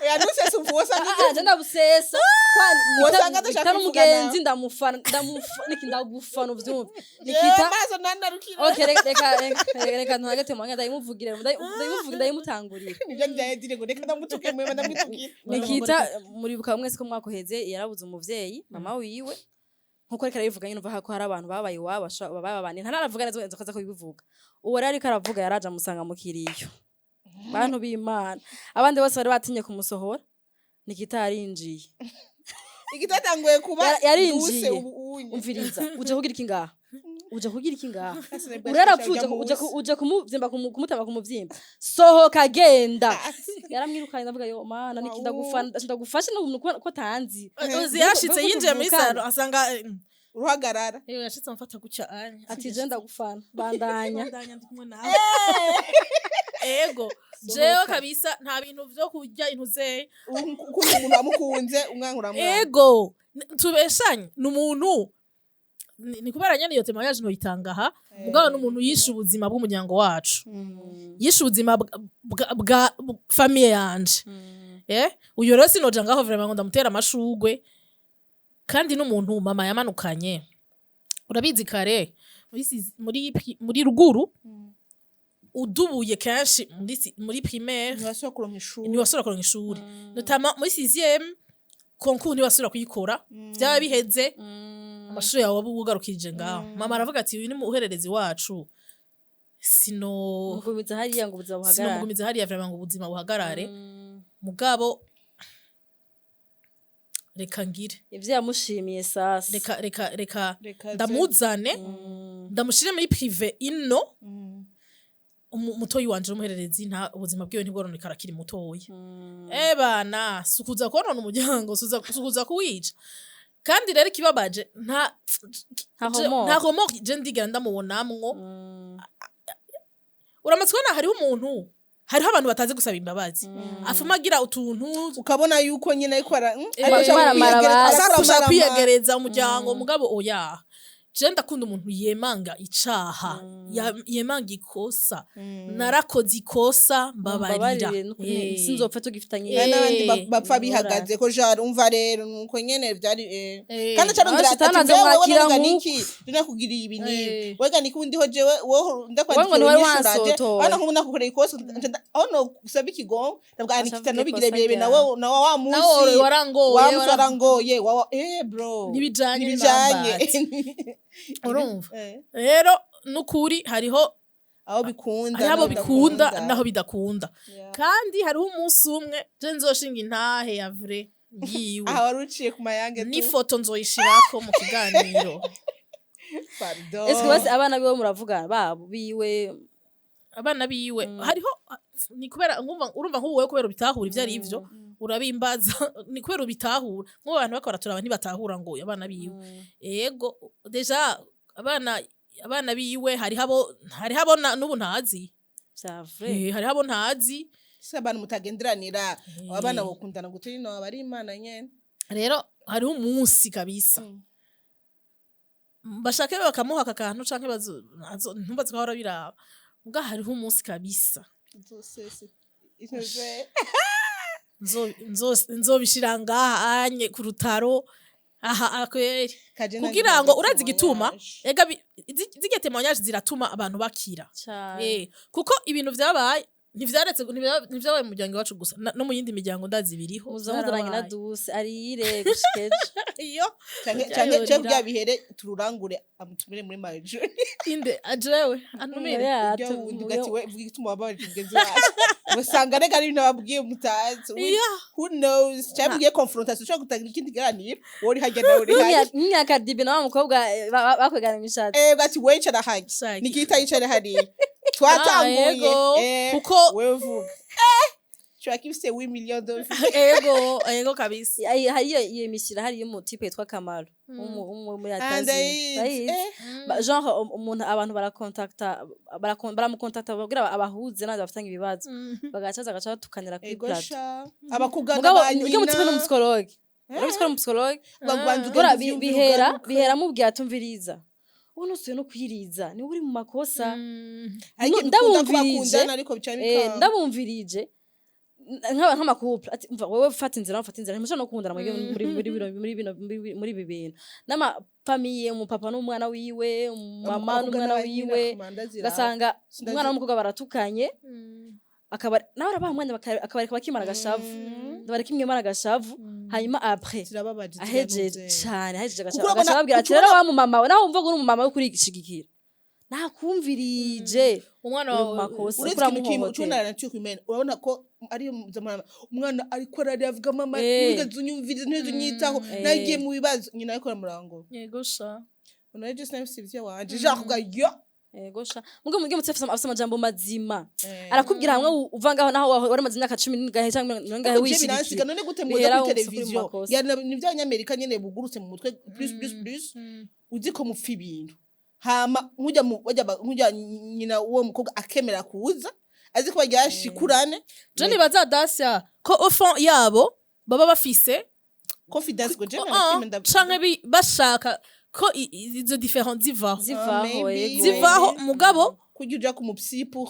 Oya, ntusese uvu wasanga. Ah, je ndabusesa. Wasanga adashaka Nita kuvuga. N'umugenzi ndamufana, niki ndagufana, uvyumve. Nikita Nikita amaso nandarukira. Okay, reka reka reka reka ntuhage temanya, ndayimuvugire, ndayimuvugira, ndayimutangurira. Nibyo bya ngo reka ndamutuke mwema ndamwitukira. Nikita, muribuka mwese ko mwaka uheze yarabuze umuvyeyi, mama wiwe, nkuko ariko arabivuga nyine, uva ko hari abantu babaye iwabo babaye babane, ntararavuga neza nzo kaza kubivuga. Uwo rero ariko aravuga, yaraje amusanga mu kiriyo. Bantu b'Imana, abandi bose bari batinye kumusohora, Nikita yarinjiye. Igitatanguye kuba Yarinjiye. duse ubu unye. Umviriza, uje kugira iki ngaha? Uje kugira iki ngaha? Urarapfuye, uje kumuvyimba, kumutama kumuvyimba, sohoka, genda. Yaramwirukanye. Ndavuga: "Yo Mana, Niki, ndagufana, ndagufashe n'umuntu ko tanzi." Uzi yashitse yinjiye muri Tuvukana. salon asanga Uruhagarara. Yewe, yashitse amfata gutya anya. Ati: "Je ndagufana, bandanya." Bandanya, ndi kumwe nawe. Ego, jewe kabisa nta bintu vyo kurya intuzeye. Ukunda umuntu wamukunze, umwanka uramwanga. Ego, tubeshanye ni umuntu ni kubera nyene iyo témoignage ntoyitanga aha, mugabo n'umuntu yishe ubuzima bw'umuryango wacu, yishe ubuzima bwa famille yanje. Uyo rero sinoja ngaho vraiment ngo ndamutera amashugwe. Kandi n'umuntu mama yamanukanye, urabizi kare muri ruguru udubuye kenshi muri primaire Ntibasubira kuronka ishuri. Ntiwasubira kuronka ishuri, notamment muri sixième. Concours ntiwasubira kuyikora, vyaba biheze, amashuri yawe waba wugarukirije ngaho. Mama aravuga ati: "Uyu ni umuhererezi wacu, sino Mugumiza hariya ngo ubuzima buhagarare." Sinomugumiza hariya vraiment ngo ubuzima buhagarare. Mugabo reka ngire. Ivyo yamushimiye sasa. Reka reka reka. Reka Ndamuzane, ndamushire muri privé ino. Umutoyi wanje w'umuhererezi, nta ubuzima bwiwe ntibworonekara akiri mutoyi. Bana, sukuza konona umuryango, sukuza kuwica. Kandi rero ikibabaje, nta Nta remords. Nta remords je ndigera ndamubonamwo. Uramaze kubona hariho umuntu, hariho abantu batazi gusaba imbabazi, afuma agira utuntu Ukabona yuko nyine ariko ara ariko ashaka Maramara kwiyegereza- basi. ashaka gushaka kumaramara. kwiyegereza umuryango. Mugabo oya, je ndakunda umuntu yemanga icaha, yemanga ikosa: "Narakoze ikosa, mbabarira." Mbabarire, n'ukuri sinzopfa tugifitanye. Hari n'abandi bapfa Ingorane. bihagaze ko genre umva rero nuko nyene vyari kandi acarondera Aho shitani ati aza mbewe wewe mwakira none nk'uko. niki nakugiriye ibi n'ibi, wega niki ubu ndiho jewe wowe Wowe ngo ntiwari ndakwandikira unyishura je wansotoye. hano nk'ubu nakukoreye ikosa, aho no gusaba ikigongo ndavuga Aca nikita avuga nobigire ikosa birebe ryawe. nawe nawe wa munsi Nawe warangoye. Wa munsi warangoye wa bro. Ntibijanye. Ntibijanye. N'ibambati. Urumva? Eh, Rero nukuri hariho aho bikunda hariho abo n'aho bikunda bidakunda. naho bidakunda. Yeah. Kandi hariho umunsi umwe je nzoshinga intahe ya vrai yiwe. Aha wari uciye ku mayange tu. N'ifoto nzoyishirako mu kiganiro. Pardon. Ese bose abana biwe muravugana, babo biwe? Abana biwe hariho, ni kubera nkumva, urumva nk'ubu wewe kubera ubitahura ivyo ari ivyo urabimbaza, ni kubera ubitahura. Nk'ubu abantu bakora turaba ntibatahura ngo abana biwe, ego déjà abana biwe hariho abo n'ubu ntazi. Vya vrai? Hariho abo ntazi. Se abantu mutagenderanira, abana bokundana gute? Rino aba ari Imana nyene. Rero hariho umunsi kabisa bashake bakamuha aka kantu canke ntumbaze ko ahora biraba, muga hariho umunsi kabisa Nzosese inoze. Nzobishira ngaha anye ku rutaro aha akweri Kaje. Kugira ngo urazi igituma ega zirya témoignage ziratuma abantu bakira. Cane. Kuko ibintu vyabaye ntivyaretse, ntivyabaye mu muryango wacu gusa, no mu yindi miryango ndazi biriho. Muza muziranye na Vyarabaye. Duse arire gushika ejo. Iyo canke Kurya canke yorira. kugira bihere tururangure amutumire muri marriage. Inde ajewe antumire? Oya, Urya wundi ugati we vuga igituma wababarije mugenzi wacu, usanga rega ari ibintu babwiye mutazi. Iya. Who knows, cyangwa ugiye confrontation ushobora gutanga ikindi kiganiro, wowe uri harya nawe uri harya. Nk'imyaka dibi na wa mukobwa bakwegana imishatsi. Ugati we yicara harya. Shaki. Nikita yicara hariya twatanguye. Yego, kuko wewe vuga tu as kiffé 8 millions de Ego kabisa. Hariyo iyo mishyira, hariyo umutipe yitwa Kamaro wo muri And Atazi. it's, Genre umuntu abantu barakontakta, baramukontakta kugira abahuze n'abandi bafitanye ibibazo, bagacaza bagaca batukanira kuri Ego plateau. sha abakugana Mugabo ba ujya mutipe nyina n'umupsychologue. Urabizi ko ari umupsychologue. Babanza Bora ugenda uvyumvira bihera ugaruka. Bihera amubwira atumviriza, ubu nusuye no kwiriza, niwe uri mu makosa. Ariko bikunda ko Ndabumvirije. bakundana, ariko bica bikanga. Ndabumvirije nk'ama couple ati: "Umva wewe, fata inzira, fata inzira, ntimushobora no gukundana mwebwe muri ibi bintu n'ama famille, umupapa n'umwana wiwe, umumama Umukobwa n'umwana n'abanyina wiwe." kumanda ziraba. Ugasanga umwana w'umukobwa baratukanye, akaba nawe arabaha umwanya, akabareka bakimara agashavu, ndabareka imwemara agashavu, hanyuma après Zirababaje. ahejeje Ziranuze. cane, ahejeje Kuko agashavu, urabona- agaca ababwira ati: uca "Rero wa mumama we, nawe wumva ngo uri umumama we kurishigikira, nakumvirije, Umwana uri mu wawe. makosa." Uretse ikintu kimwe Kuramuhohotera. ucunara nature humaine, urabona ko ari umwana ariko ararira, avuga: "Mama, ntiwigeze unyumviriza, ntiwigeze unyitaho, nagiye mu bibazo." Nyina ariko aramurango Yego sha. None je sinafise ivyo wanje ja kuvuga yo. Yego sha, mugo muge mutse afise amajambo mazima arakubwira hamwe uva ngaho naho wari umaze imyaka 10 n'ingahe cyangwa 50 Ariko je biransiga. Wishyigikiye None gute muza Bihera kuri wumva uri mu televiziyo makosa. Ya, ni vy'abanyamerika nyene bugurutse mu mutwe plus plus plus, uzi ko mupfa ibintu, hama nkujya nkujya nyina uwo mukobwa akemera kuza azi ko bagira shikurane. Je nibaza Dacia ko au fond yabo baba bafise Confidence ngo je Oh, nta kimwe. Canke bashaka ko izo différence zivaho. Zivaho. Maybe. Yego. Zivaho, mugabo Kugira uja ku mupsy pour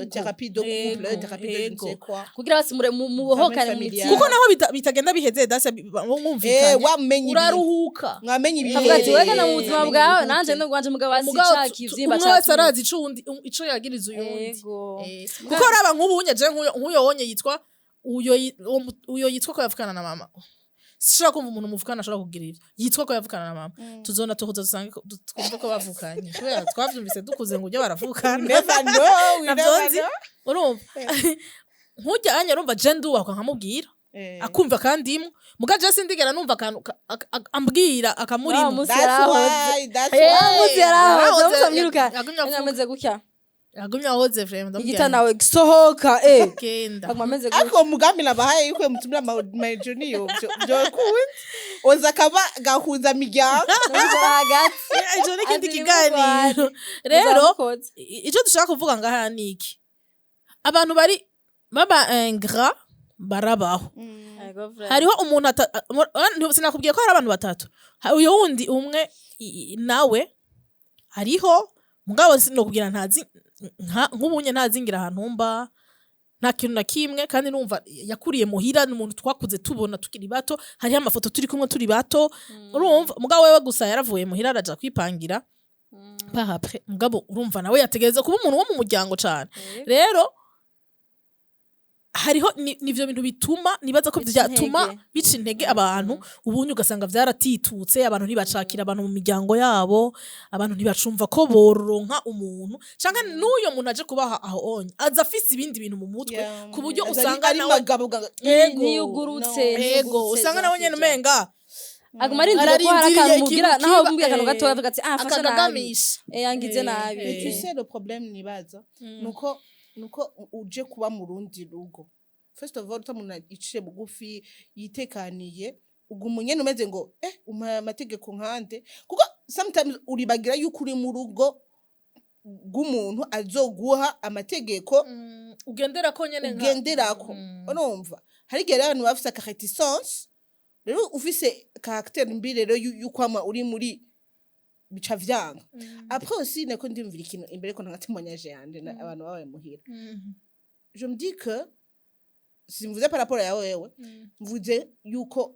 thérapie de couple, thérapie de je ne sais quoi. Kugira basi mubohokane mu Familial. mitima. Kuko naho bitagenda biheze, Dacia, mwumvikanye, Wamenye ibintu. Uraruhuka. Mwamenye ibihe. Avuga ati: "Wega na mu buzima Mwamenye bwawe, ibintu. nanje no gwanje mugabo basi Mugabo ca kivyimba." umwe wese arazi ico ico yagiriza uyundi. Kuko raba nk'ubu unye je nk'uyo wonye yitwa uyo uyo yitwa ko yavukana na mama, sishobora kumva umuntu muvukana ashobora kugira ivyo yitwa ko yavukana na mama. Tuzona tuhuza dusange twumve ko bavukanye, kubera twavyumvise dukuze ngo ujya baravukana. Never know, we Navyo never nzi. know. Urumva nk'ujya anya, urumva je ndubakwa nkamubwira, akumva kandi imwe muga je sindigera numva akantu ambwira akamurimo. Wa musi That's yarahoze. why, that's Wa why. musi yarahoze. Yarahoze, Musi amwiruka yagumye avuga. ameze gutya. Yagumye ahoze vraiment, ndamubwira Igita nawe sohoka. Genda. Aguma ameze gutya. Ariko umugambi nabahaye yuko mutumira amajo niyo byokunze oza akaba gahuza miryango. Namwicara hagati. Ico ni ikindi Ati, kiganiro rero. Muzamukoze. Ico dushaka kuvuga ngaha ni iki: abantu bari baba ingrat barabaho. Yego, vraiment. Hariho umuntu sinakubwiye ko hari abantu batatu. Uyo wundi umwe nawe hariho, mugabo sinokubwira ntazi nk'ubunye ntazingira ahantu mba, nta kintu na kimwe. Kandi numva yakuriye muhira, ni umuntu twakuze tubona tukiri bato, hariho amafoto turi kumwe turi bato, urumva. Mugabo wewe gusa yaravuye muhira araja kwipangira par après. Mugabo urumva nawe yategereza kuba umuntu wo mu muryango cane. Rero hariho nivyo bintu bituma nibaza ko Bica byatuma intege. bica intege abantu. Ubundi ugasanga vyaratitutse, abantu ntibacakira abantu mu miryango yabo, abantu ntibacumva ko boronka umuntu, canke n'uyo muntu aje kubaha aho onye aza afise ibindi bintu mu mutwe, ku buryo Aza usanga ari nawe magabo Ego. Ntiyugurutse. Ego. Ntiyugurutse. Usanga nawe nyene umenga Aguma arindiriye ko hari ararindiriye akantu mubwira, ikintu naho kiba, mubwira akantu gatoya, avuga ati: "Ah, fasha nabi." Akagagamisha. Yangize nabi. Mais tu sais, le problème nibaza nuko uje kuba mu rundi rugo, first of all utamuntu iciye bugufi yitekaniye, uguma nyene umeze ngo umpaye amategeko nkande, kuko sometimes uribagira yuko uri mu rugo rw'umuntu azoguha amategeko ugendera ko nyene ugenderako. Urumva hari igihe rero abantu baba bafise aka réticence. Rero ufise caractère mbi rero y'ukwama uri muri bica vyanga. Après aussi nako ndiyumvira ikintu imbere ko ntanga témoignage yanje abantu babaye muhira, je me dis que simvuze par rapport ya wewe, mvuze yuko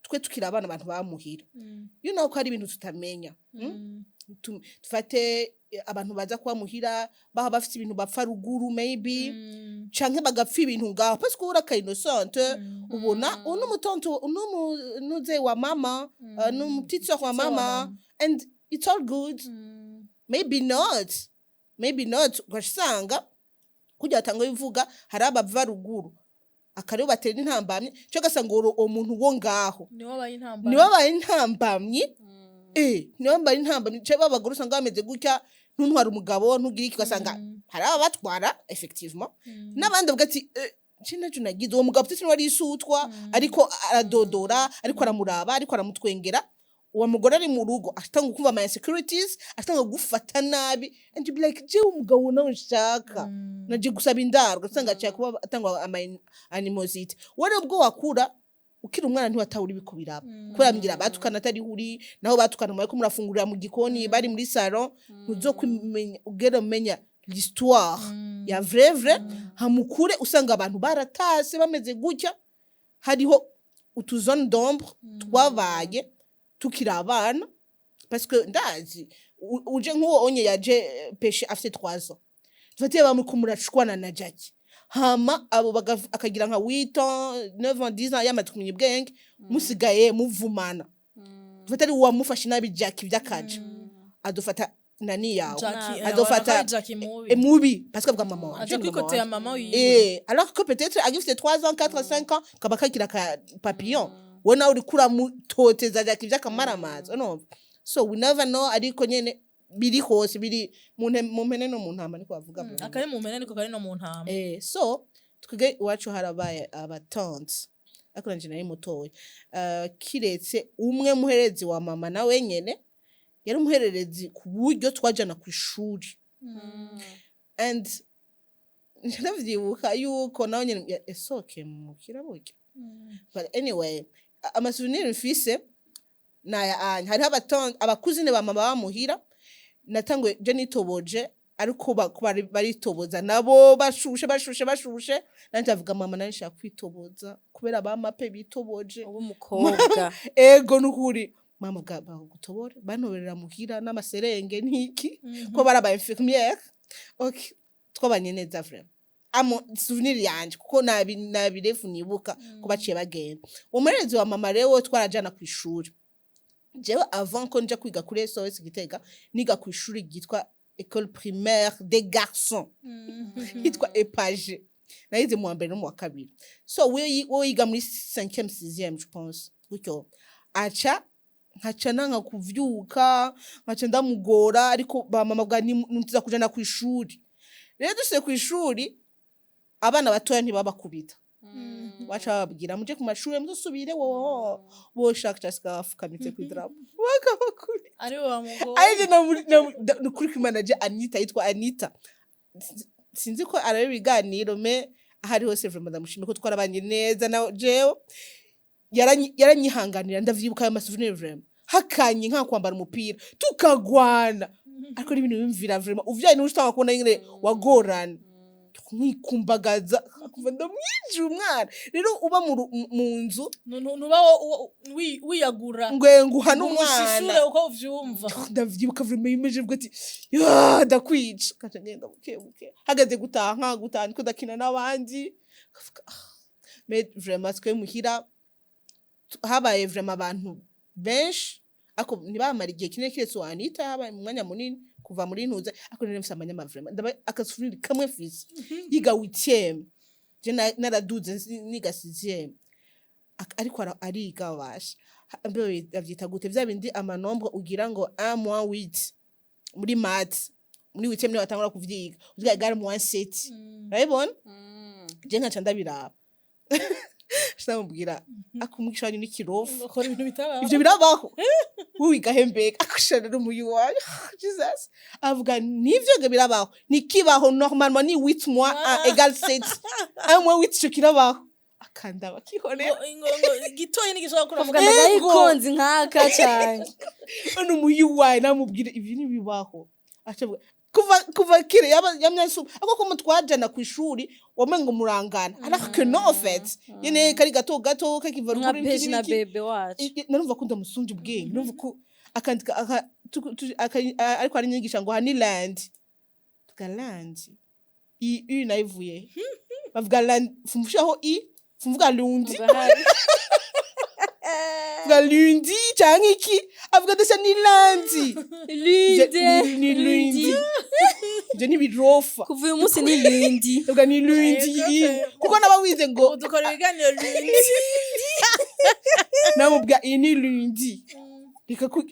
twe tukiri abana abantu bamuhira, you know ko hari ibintu tutamenya, Tufate abantu baza kuba muhira baha bafite ibintu bapfa ruguru maybe, canke bagapfa ibintu ngaho, parce que uri ka innocente, ubona uno mutonto, uno nuze wa mama, no petite sœur wa mama, and it's all good. Maybe not, maybe not. Ugasanga kugira atanga bivuga hari abava ruguru akaribo batera intambamyi, cyo gasanga uwo muntu wo ngaho niwe wabaye intambara. Niwe babaye intambamyi, niwe babaye intambamyi. Cyo babagore usanga bameze gutya: ntuntwara umugabo, ntugire iki. Ugasanga hari ababatwara effectivement, n'abandi bavuga ati: "Je naco nagize uwo mugabo peut-être wari isutwa, ariko aradodora, ariko aramuraba, ariko aramutwengera." Uwo mugore ari mu rugo atanga kumva ama insecurities, atanga gufata nabi, and you be like: "Jewe umugabo nawe nshaka naje gusaba indaro." Ugasanga aciye kuba atanga ama animosité. Wowe ubwo wakura. Ukiri umwana ntiwatahura ibiko biraba, kubera mbwira batukana atari uri, naho batukana mwariko murafungurira mu gikoni, bari muri salon, ntuzokwimenya ugera umenya l'histoire ya vrai vrai. Hamukure usanga abantu baratase bameze gutya. Hariho utu zone d'ombre twabaye tukiri abana, parce que ndazi uje nk'uwo onye yaje peshe afite 3 ans, dufatiye bamwe murashwana na Jackie, hama abo akagira nka 8 ans, 9 ans, 10 ans, yamaze kumenya ubwenge, musigaye muvumana. Dufate ari uwamufashe nabi Jackie vy'akaje adufata nani yawe. Jackie, Adofata- eh, Jackie mubi. Mubi parce que avuga mama wanje aja ni mama kwikotera wanje. Mama wiwe. Alors que peut-être agifite 3 ans, 4, 5 ans, kaba kagira ka papillon, we nawe uriko uramutoteza Jackie vy'akamaramaza, urumva? So we never know, ariko nyene biri hose, biri mu mpene no mu ntama, niko bavuga. Akari mu mpene niko kari no mu ntama. So twige iwacu harabaye abatante, ariko nanje nari mutoya. Kiretse umwe muherezi wa mama, nawe nyene yari umuhererezi ku buryo twajana ku ishuri, and ndavyibuka yuko nawe nyene yasohokeye mu kiraburya. But anyway, ama souvenir mfise naya anya hariho abatonde, abakuzine ba mama bamuhira. Natanguye je nitoboje, ariko baritoboza nabo bashushe bashushe bashushe. Nanje avuga mama nanje nshaka kwitoboza kubera bamape bitoboje. Uba umukobwa. Ego, nukuri mama bwa bagutobore bantoberera muhira n'amaserenge n'iki, ko bari aba infirmière. Okay, twabanye neza vraiment. Amo souvenir yanje, kuko nabi nabirefu nibuka ko baciye bagenda. Uwo muherezi wa mama rero twarajana ku ishuri. Jewe avant ko nja kwiga kuri SOS Gitega, niga ku ishuri ryitwa École primaire des garçons, yitwa EPAGE. Nayize mu wa mbere no mu wa kabiri. So we yiga muri 5e, 6e, je pense gutyo. Aca nkaca nanka kuvyuka, nkaca ndamugora, ariko ba mama bwa ntiza kujana ku ishuri. Rero dusiye ku ishuri, abana batoya ntibabakubita, baca bababwira muje ku mashuri muzosubire. Wowe boshaka cyangwa bafukamitse ku idarapo bakabakubita. Ari we wamugora. Ariko nukuri kw'Imana, je Anita, yitwa Anita. Sinzi ko araba ibiganiro, mais ahari hose vraiment ndamushimiye ko twarabanye neza. Na jewe yaranyihanganira. Ndavyibuka ayo ma souvenir vraiment, hakanye nka kwambara umupira tukagwana, ariko n'ibintu bimvira vraiment uvyaye niwe utanga kubona nyene wagorana, nkikumbagaza kuva ndamwinjira umwana. Rero uba mu nzu Nuba wiyagura. Ngwenguha umushishure n'umwana. Uko uvyumva. Ndavyibuka vraiment yimeje mvuga ati: "Ya, ndakwica." Kaca ngenda buke buke, hageze gutaha nka gutaha ndiko ndakina n'abandi. Kavuga, ah. Mais vraiment twe muhira habaye vraiment abantu benshi, ariko ntibamara igihe kinini, kiretse uwo Anita habaye mu mwanya munini kuva muri ntuze. Ariko nari mfise amanyama vraiment. Ndaba aka souvenir kamwe mfise, yiga huitième, je naraduze niga sixième. Ariko ariga basha. Mbe bavyita gute vya bindi, ama nombre ugira ngo 1 moins 8 muri math, muri huitième niho batangura kuvyiga, uvuga égal moins 7, urabibona? Je nkaca ndabiraba, ndamubwira akumwigisha wanyu n'ikirofu. Ukora ibintu bitabaho. Ivyo birabaho, wowe wigahembeka akusha rero umuyu wayo. Jesus, avuga nivyo ngo birabaho, nikibaho normalement ni 8 moins 1 égale 7, 1 moins 8 ico kirabaho, akandaba akihorera. Ngo gitoyi ntigishobora gukura. Ukavuga Ego. ndayikonzi nkaka cyane. None umuyu wayo namubwira ibi ntibibaho, acavuga kuva kire yaba yamyansu ako ko mutwajana ku ishuri wamengo murangana, alors que non, en fait nyene kari gato gato kakiva nka ruguru. Peji na n'iki. Bebe wacu. Narumva ko ndamusumbya ubwenge, narumva ko akandika ariko arinyigisha ngo hani land, tuga land i u nayivuye bavuga land, fumushaho i fumvuga lundi, vuga lundi canke iki, avuga ndetse ni lundi. Lundi. Ni lundi, ivyo ni birofa. Kuva uyu munsi ni lundi. Avuga ni lundi. Ego. Kuko naba wize ngo Ubu dukora ibiganiro lundi. Namubwira iyi ni lundi, reka ku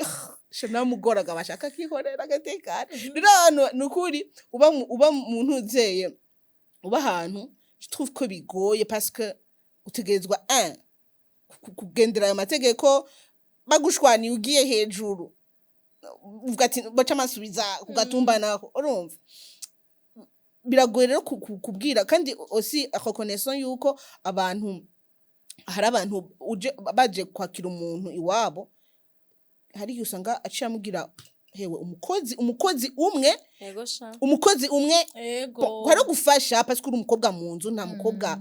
sha namugoraga bashaka akihorera agatekana. Rero ahantu ni ukuri uba mu ntuzeye, uba ahantu, je trouve ko bigoye parce que utegerezwa un kugendera ayo mategeko. Bagushwaniye ugiye hejuru, uvuga ati baca amasubiza ku gatumba nako, urumva biragoye rero kubwira. Kandi aussi reconnaissant yuko abantu Hari abantu uje baje kwakira umuntu iwabo, hari igihe usanga aciye amubwira: "Hewe, umukozi umwe." Yego sha. Umukozi umwe. Ego. Hari gufasha parce que uri umukobwa mu nzu, nta mukobwa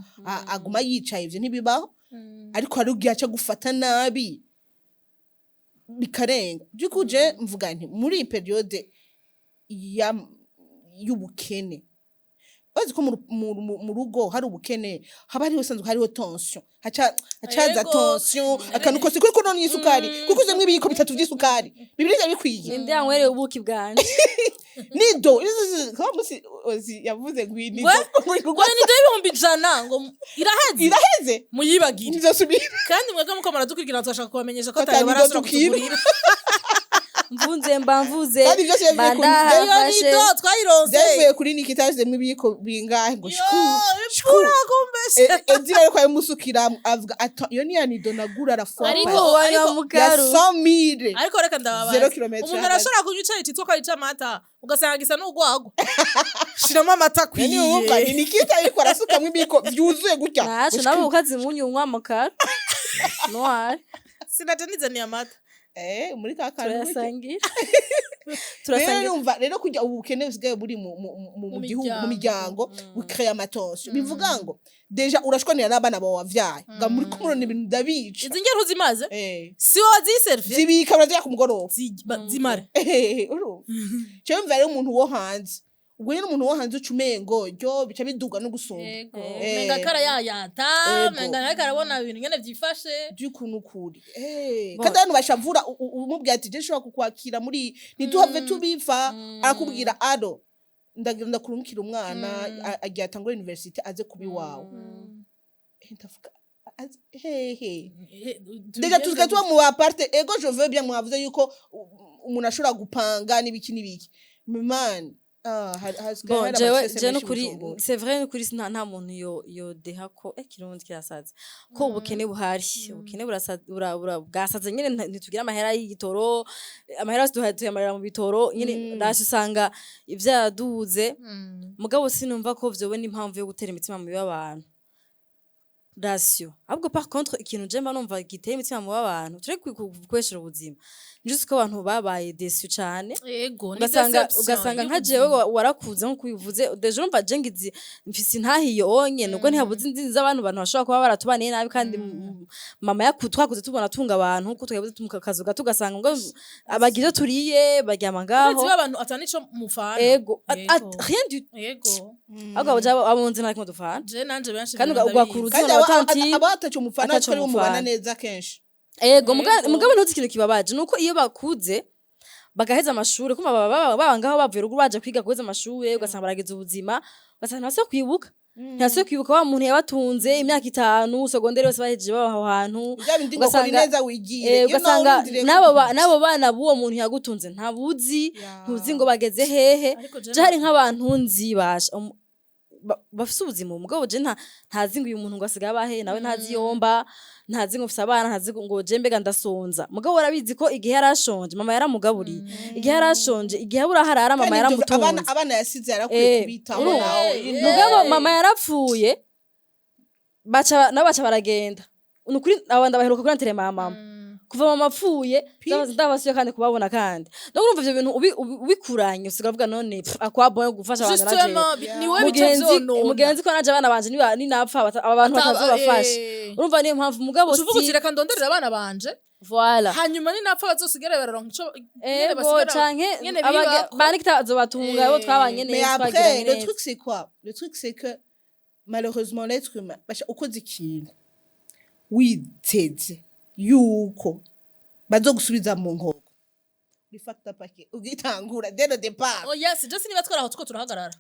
aguma yicaye, ivyo ntibibaho. Ariko hari igihe aca gufata nabi bikarenga. Du je mvuga nti muri iyi période ya y'ubukene, bazi ko mu rugo hari ubukene, haba hariho sanzwe hariho tension, haca hacaza tension akantu kose, kuko none isukari, kuko uzemwo ibiyiko bitatu vy'isukari, bibiri vyari bikwiye. Ninde yanywereye ubuki bwanje? Nido kama musi ozi yavuze ngo iyi nido Ngo nido y'100,000 ngo iraheze. Iraheze. Muyibagire. Nizosubira. Kandi mwebwe muko muradukurikirana, turashaka kubamenyesha ko Ko atayo ata nido barasubira tukira. kutugurira. Mvunze mba mvuze. Kandi vyose yavuye mba Iyo ndahafashe. nido twayironse. Byavuye kuri Nikita, yashizemwo ibiyiko bingahe ngo shku shku. Ipura kumbeshe. Edira ariko abimusukira, avuga ati: "Iyo ni ya nido nagura la fois Ariko- Wanywa ya mukaru. 100 000." Ariko reka ndababaza. Zéro kilomètre Umuntu hagati. arashobora kunywa icayi citwa ko ari ic'amata, ugasanga gisa n'urwagwa. Shiramo amata Ni wumva ni akwiye. Nikita ariko arasukamwo ibiyiko vyuzuye gutya. Naco nawe ukazi munyu unywa mukaru noir. Sinaje nizaniye amata. Muri ka kantu gutya. Turayasangira. Rero Turasangira. Numva rero kujya ubu bukene busigaye buri mu Mu gihugu, mu miryango. miryango, bucréa ama tensions. Bivuga ngo déjà urashwanira n'abana bawe wavyaye, nga muri kumurona ibintu ndabica. Izi ngero uzimaze? Si wowe waziservye? Zibika, barazirya ku mugoroba. Zimare. Urumva jewe mva rero umuntu wo hanze, ubwo nyene umuntu wo hanze uca umengo ryo bica biduga no gusumba. Ego. Eh. Menga kara yayata. Ego. Menga nawe karabona ibintu ngene vyifashe. By'ukuntu kuri Bon. kandi abantu bashavura, umubwira ati: "Je nshobora kukwakira muri ntituhave tubifa," arakubwira: "Ado ndagira ndakurungikira umwana agiye atangura université, aze kuba iwawe." Ndavuga hehe? Déjà tusigaye tuba mu appart. Ego, je veux bien, mwavuze yuko umuntu ashobora gupanga n'ibiki n'ibiki. Man, hasigaye Bon, hari jewe ama stress je menshi nukuri, Bujumbura. C'est vrai, nukuri nta muntu yo deha ko kirundi kirasaze, ko ubukene buhari, ubukene bwasaze nyene. Ntitugira amahera y'igitoro, amahera yose tuyamarira mu bitoro nyene, rasi usanga ivyaduze. Mugabo sinumva ko vyoba n'impamvu yo gutera imitima mibi abantu ration. Ahubwo par contre, ikintu je mba numva giteye imitima mibi abantu, tureke gukoresha ubuzima, ni juste ko abantu babaye déçus cane. Ego, ni Ugasanga déception ugasanga nka y'ubuzima. jewe warakuze nkuko ubivuze déjà, urumva je ngizi mfise intahiyo onye, nubwo ntihabuze inzindi z'abantu, bantu bashobora kuba baratubaniye nabi. Kandi mama twakuze tubona atunga abantu, ko twabuze mu kazu gato, ugasanga ngo abagira ivyo turiye baryama ngaho. Urazi abantu ata nico mufana. Ego. Ego. Rien du Ego. ahubwo abo abunzi nta kimwe dufana. Je nanje benshi Kandi ibintu ugakura ndabizi. uzi Kandi abantu batanti aba ataco mufana, ataco ariko aribo mubana mufana. neza kenshi. Ego. Ego. Mugabo ntuzi ikintu kibabaje nuko iyo bakuze bagaheza amashure, kuma baba ngaho bavuye ruguru baje kwiga, guheza amashure, ugasanga barageze ubuzima, ugasanga ntibasuye kwibuka wa muntu yabatunze imyaka 5 secondaire yose, bahejeje baba aho hantu. Bya bindi ngo kora Ugasanga ineza wigire. Iyo nawe ugasanga urindiriye n'abo bana b'uwo muntu yagutunze ntabuzi, ntuzi ngo bageze hehe. Ariko je Je hari nk'abantu nzi basha bafise ubuzima, mugabo je ntazi ngo uyu muntu ngo asigaye abahe, nawe ntazi yomba, ntazi ngo mfise abana, ntazi ngo je mbega ndasonza. Mugabo warabizi ko igihe yarashonje mama yaramugaburiye, igihe yarashonje, igihe abura harara mama Kandi ivyo abana yaramutunze. Abana yasize yarakwiye kubitaho urumva? nawe. Mugabo mama yarapfuye, baca nabo baca baragenda. Nukuri aba ndabaheruka kuri enterrement ya mama. Kuva mama apfuye ndabasuye kandi kubabona, kandi no urumva ivyo bintu ubikuranye usigaye uvuga: "None pff, akwabo yo gufasha abantu naje." Justement, niwe bica Mugenzi vyonona. Mugenzi ko naje abana banje ninapfa aba bantu batazobafasha. Urumva niyo mpamvu, mugabo Uca uvuga uti si reka ndonderere abana banje, voilà. Hanyuma ninapfa bazosigare bararonka ico nyene Ego. basigara Canke nyene bibako. Baniki azobatunga abo twabanye Mais neza, après, twagiranye le neza. truc c'est quoi? Le truc c'est que malheureusement l'être humain, basha ukoze ikintu witeze yuko bazogusubiza mu nkoko, uri fucked up ugitangura dès le départ. Oh yes, je siniba twari aho tuko turahagarara.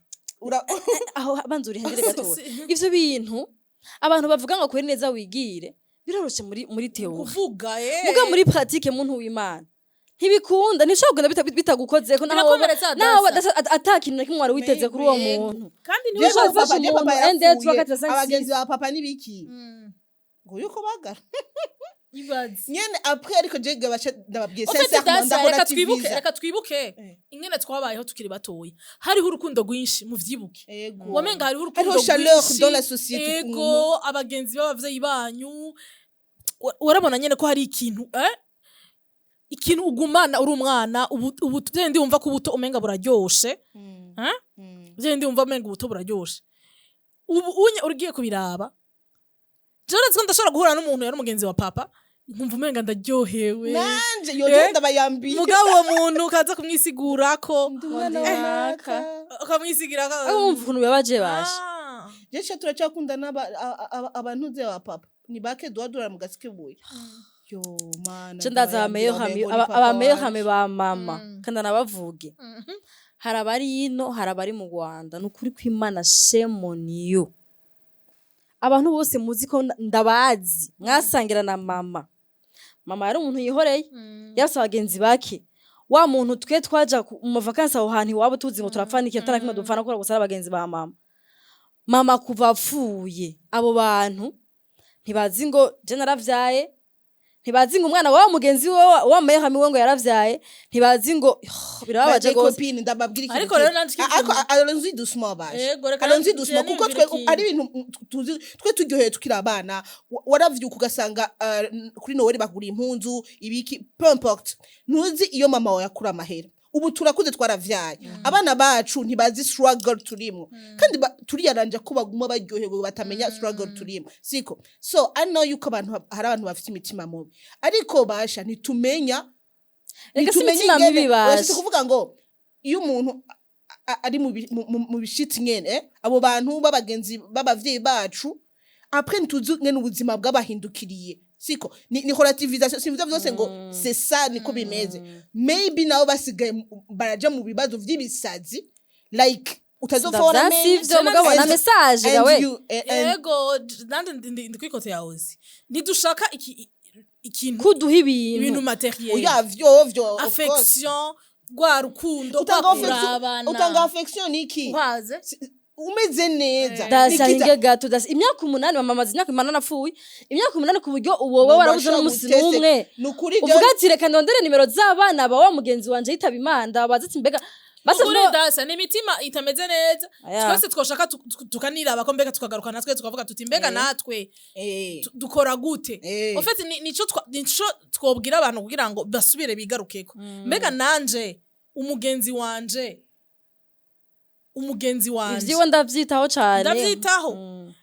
Aho banza urihendere gatoya. Ivyo bintu abantu bavuga ngo kuri neza wigire, biroroshe muri théorie. Kuvuga eh. Muga muri pratique, muntu w'Imana, ntibikunda, ntibishobora kugenda bitagukozeko naho Birakomeretsa, naho Dasa. ata kintu na kimwe wari witeze kuri uwo Maybe. muntu. Kandi Je niwe Bishobora papa, gufasha je papa umuntu, un, deux, trois, yarapfuye, quatre, cinq, abagenzi six. ba papa nibiki ngo yuko bagara. Ibaze. Nyene après, ariko je gabasha ndababwiye En fait, sincèrement, Dasa, reka twibuke, ndahora. Reka twibuke ingene twabayeho tukiri batoya. Hariho urukundo rwinshi, muvyibuke. Ego. Wamenga hariho urukundo Hariho chaleur rwinshi. dans la société. Ego, abagenzi b'abavyeyi banyu. Warabona nyene ko hari ikintu, ikintu ugumana uri umwana. Ubu ndi wumva ko ubuto umenga buraryoshe. Eh? Vyo ndi wumva umenga ubuto buraryoshe. Ubu unye ugiye kubiraba, jewe uretse ko ndashobora guhura n'umuntu yari umugenzi wa papa, nkumva umenga ndaryohewe. Nanje yoje ndabayambiye. Mugabo uwo muntu ukaza kumwisigurako, Ndi umwana Eh. wa naka. ukamwisigirako. Aho wumva ukuntu bibabaje basha. Ah. Je sha turacyakunda abantu ba papa ni bake duha mu gasikibuye yo mana. Je ndazi abameyo hame ba mama, kandi nabavuge. Hari abari ino, hari abari mu Rwanda. Ni ukuri kw'Imana, shame on you. Abantu bose muzi ko ndabazi mwasangira na mama. Mama yari umuntu yihoreye, yarafise abagenzi bake. Wa muntu twe twaja mu ma vacances aho hantu iwabo, tuzi ngo turapfana iki, atana kimwe dupfana kubera gusa ari abagenzi ba mama. Mama kuva apfuye, abo bantu ntibazi ngo je naravyaye, ntibazi ngo umwana wa mugenzi we wa meilleur ami we ngo yaravyaye, ntibazi ngo birababaje gose. Copine, ndababwira ikintu Ariko kimwe. rero nanje ikintu Ariko allons-y doucement baje. Yego, reka Allons-y nanje doucement, kuko niyumvire twe ikintu. ari ibintu tuzi twe turyoheye tukiri abana. Waravyuka ugasanga kuri Noël bagura impunzu, ibiki, peu importe. Ntuzi iyo mama wawe yakura amahera. Ubu turakuze, twaravyaye abana bacu, ntibazi struggle turimo, kandi turiyaranja ko baguma baryohewe batamenya struggle turimo, siko? So I know yuko abantu hari abantu bafite imitima mubi, ariko basha ntitumenya. Reka si Ntitumenye imitima mibi oya, basha. si kuvuga ngo iyo umuntu ari mu bishitsi nyene, abo bantu b'abagenzi b'abavyeyi bacu, après ntituzi ngene ubuzima bwabahindukiriye, siko? Ni relativisation, simvuze vyose ngo c'est ça, niko bimeze. Maybe nabo basigaye baraja mu bibazo vy'ibisazi, like utazopfa waramenye. Sivyo, mugabo na message And gawe. Yego, nanje ndi kuri côté yawe. Uzi ntidushaka ikintu Kuduha ibintu. Ibintu matériel. Oya, vyo of course. Affection, rwa rukundo, Utanga rwa affection, kurabana. utanga affection niki? Uhaze. Umeze neza. Dasa. Nikita- Hinge gato, dasa. Imyaka 8, mama amaze imyaka 8 apfuye, imyaka 8, ku buryo wowe warabuze n'umunsi n'umwe Nukuri. uvuga ati: "Reka ndondere nimero z'abana ba wa mugenzi wanje yitaba Imana, ndabaza ati mbega basa." Ukuri, dasa, ni imitima itameze neza. Aya. Twese twoshaka tukaniraba ko mbega tukagaruka natwe tukavuga tuti: "Mbega natwe dukora gute?" En fait, nico twobwira abantu kugira ngo basubire bigarukeko. Mbega nanje umugenzi wanje Ivyiwe ndavyitaho cane. Ndavyitaho.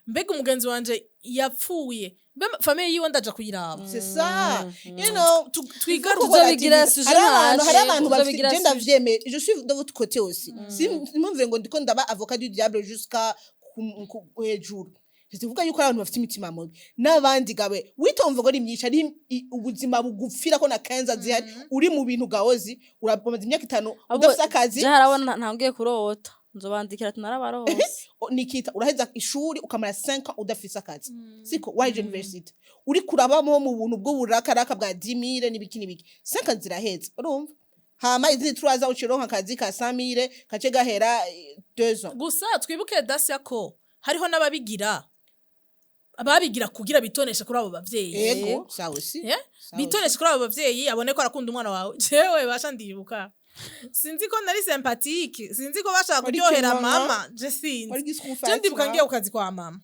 Mbega umugenzi wanje yapfuye, mbe famille yiwe ndaja kuyiraba? C'est ça, you know. Twigaruke. Tuzobigira sujet. Hari abantu, hari Ntaje, abantu bafite tuzobigira je sujet. Ndavyemeye, je suis de votre côté aussi. Si nimumve ngo ndiko ndaba avocat du diable jusqu'à hejuru. Tuvuga yuko ari abantu bafite imitima mubi n'abandi gawe witomva ngo ari myinshi, ari ubuzima bugupfira ko na 15 zihari, uri mu bintu gawozi, uramaze imyaka 5 udafise akazi. Je harabona ntangiye kurota, nzobandikira ati narabarose. Nikita, uraheza ishuri ukamara 5 ans udafise akazi, siko? Waje university uri kurabamo mu buntu bw'uburakaraka bwa 10 000 n'ibiki n'ibiki. 5 ans ziraheze, urumva? Hama izindi 3 ans ucironka akazi ka 100 000 kace gahera 2 ans. Gusa twibuke, dasya, ko hariho n'ababigira, ababigira kugira bitoneshe kuri abo bavyeyi. Ego, ça aussi. Yeah? Ça. Bitoneshe kuri abo bavyeyi, abone ko arakunda umwana wawe. Jewe basha ndibuka, sinzi ko nari sympathique, sinzi ko bashaka Wari kuryohera kinono. mama, je sinzi. Wari Je ndibuka ngiye ku kazi kwa mama,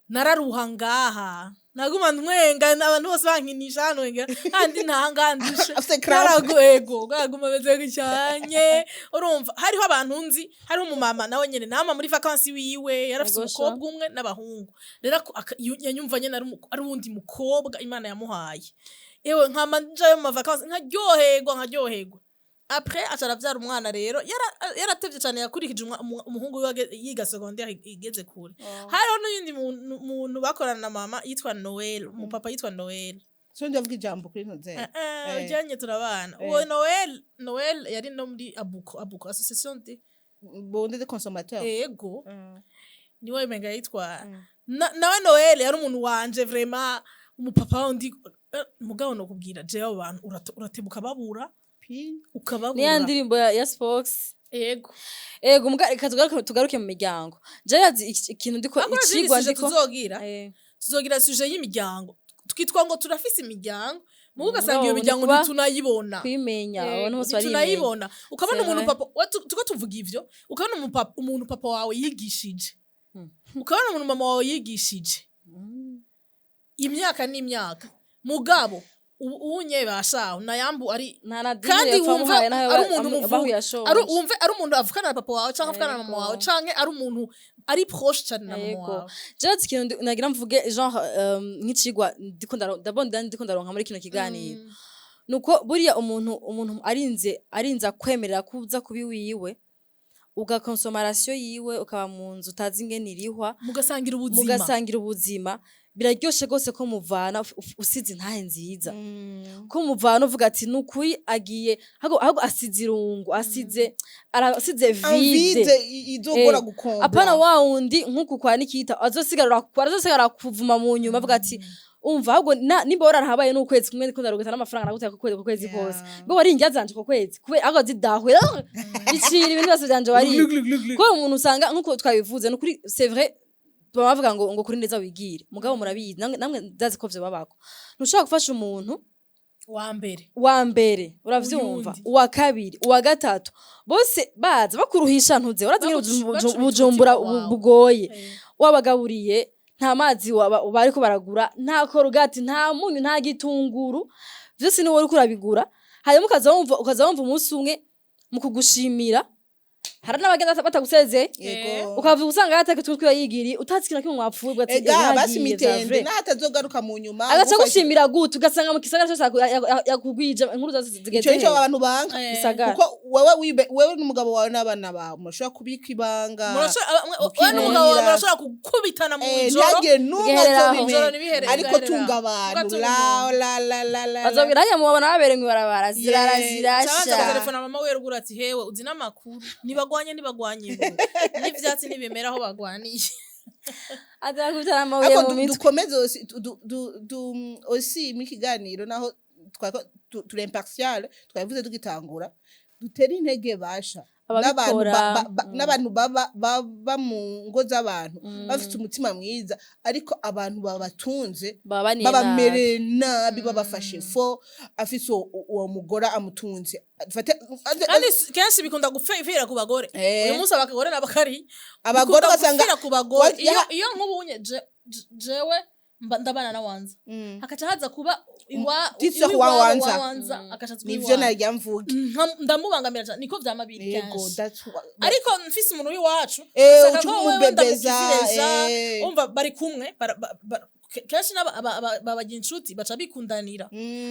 nararuha ngaha, naguma ntwenga, abantu bose bankinisha hano kandi ntangandishe. Afise cramp. Naragu ego naguma meze cyane. Urumva hariho abantu nzi, hariho umumama nawe nyene nama muri vacances wiwe yarafise Ego sha. umukobwa umwe n'abahungu. Rero yanyumva nyene ari uwundi mukobwa Imana yamuhaye. Ewe, nkama njayo mu ma vacances nkaryoherwa, nkaryoherwa. Après aca aravyara umwana. Rero yaratevye cane, yakurikije umuhungu wiwe yiga secondaire igeze kure. Hariho n'uyundi muntu bakorana na mama yitwa Noel, umupapa yitwa Noel. So ndavuga ijambo kuri ntuze. Ujyanye turabana. Uwo Noel yari no muri Abuko, association de bonde de consommateur. Ego. Niwe menga yitwa nawe Noel yari umuntu wanje vraiment, umupapa wundi. Mugabo no kubwira jewe abo bantu uratebuka babura. Pi. Ukababura. Niya ndirimbo ya Spox. Ego. Ego, muga reka tugaruke mu miryango. Je yazi ikintu ndiko Akora izindi icigwa sujet ndiko tuzogira. Tuzogira sujet y'imiryango. Twitwa ngo turafise imiryango, mugo ugasanga iyo No, ni miryango ntitunayibona. Kwimenya, abantu bose barimenya. Ntitunayibona. Ukabona C'est umuntu vrai. papa tuko tuvuga ivyo, ukabona umuntu papa wawe yigishije, ukabona umuntu mama wawe yigishije imyaka n'imyaka, mugabo unye bashaho nayambu ari Nta na dini kandi yapfa wumve amuhaye naho ari umuntu abaho yashonje. Ari wumve ari umuntu avukana na papa wawe canke avukana na mama wawe, canke ari umuntu ari proche cane na mama wawe. Jewe ikintu nagira mvuge, genre nk'icigwa ndiko ndabona ndiko ndaronka muri kino kiganiro, nuko buriya umuntu arinze akwemerera kuza kuba iwiwe, ugakonsoma ration yiwe, ukaba mu nzu utazi ingene irihwa, mugasangira ubuzima, mugasangira ubuzima, biraryoshe rwose ko muvana usize intahe nziza, ko muvana uvuga ati nukuri agiye ahubwo asize irungu, asize arasize vide. Vide izogora gukombra. Apana wa wundi nk'uku kwa Nikita azosigara kuvuma mu nyuma avuga ati umva, ahubwo nimba wararahabaye n'ukwezi kumwe, ndiko ndarogota n'amafaranga naguteye ku kwezi kose, mbe wari indya zanje ku kwezi kubera ahubwo zidahwera bicira ibintu byose vyanje wariye. Kubera umuntu usanga nk'uko twabivuze, nukuri c'est vrai, baba bavuga ngo kuri neza wigire, mugabo murabizi namwe ndazi ko vyo babako, ntushobora gufasha umuntu wa mbere, wa mbere uravyumva, Uyundi. uwa kabiri, uwa gatatu, bose baza bakuruhisha, ntuze urazi ingene Bacumitse Bujumbura umutima wawe. bugoye. Wabagaburiye, nta mazi bariko baragura, nta korogati, nta munyu, nta gitunguru, vyose niwe uriko urabigura. Hanyuma ukaza wumva umunsi umwe mu kugushimira hari n'abagenda batagusezeye, ukava usanga yataka utwo yigiriye, utazi ikintu na kimwe mwapfuye, ugaca ati, Ega "Eh, basi yaragiye, vya mitende vrai." n'ahatazogaruka mu nyuma Agaca gufasha- gushimira gute, ugasanga mu gisagara cyose yakugwije inkuru zose zigeze Ico nico hehe? abantu banka. Gisagara. Kuko wewe wibe, wewe n'umugabo wawe n'abana bawe murashobora kubika ibanga. Wewe n'umugabo wawe murashobora gukubitana mu ijoro, Ntihagire n'umwe Bigaherera aho. azobimenya. Ijoro ntibihere, Ariko bigaherera tunga aho. abantu Ugatunga la umuntu. la la la la. Bazobwira hariya mubabona babereye mw'ibarabara zirara Cabanza zirasha. gutelefona mama we ruguru ati hewe, uzi n'amakuru, ntibagwanye, ntibagwanye ngo n'ivyatsi ntibimera aho bagwaniye. Azakubitana amabuye Ariko mu mitwe. Dukomeze aussi aussi mu kiganiro, naho twako turi impartial, twabivuze tugitangura, dutere intege basha n'abantu Ababikora. N'abantu baba mu ngo z'abantu bafite umutima mwiza, ariko abantu babatunze babaniye nabi. Babamereye nabi, babafashe fo afise uwo mugore amutunze. Kandi kenshi bikunda gupfira ku bagore. Uyu munsi abagore n'abakari Abagore bikunda ugasanga gupfira ku bagore. Iyo nk'ubu unye jewe ndabana na wanza, hakaca haza kuba iwa Titse iwabo wa wanza. Wa wanza akaca aza Nivyo iwawe. narya mvuge. Ndamubangamira cyane, niko vyama biri kenshi. That's what Ariko mfise umuntu w'iwacu ushaka uca ko wewe umubebeza, ndamukizireza, umva bari kumwe kenshi babagira inshuti, baca bikundanira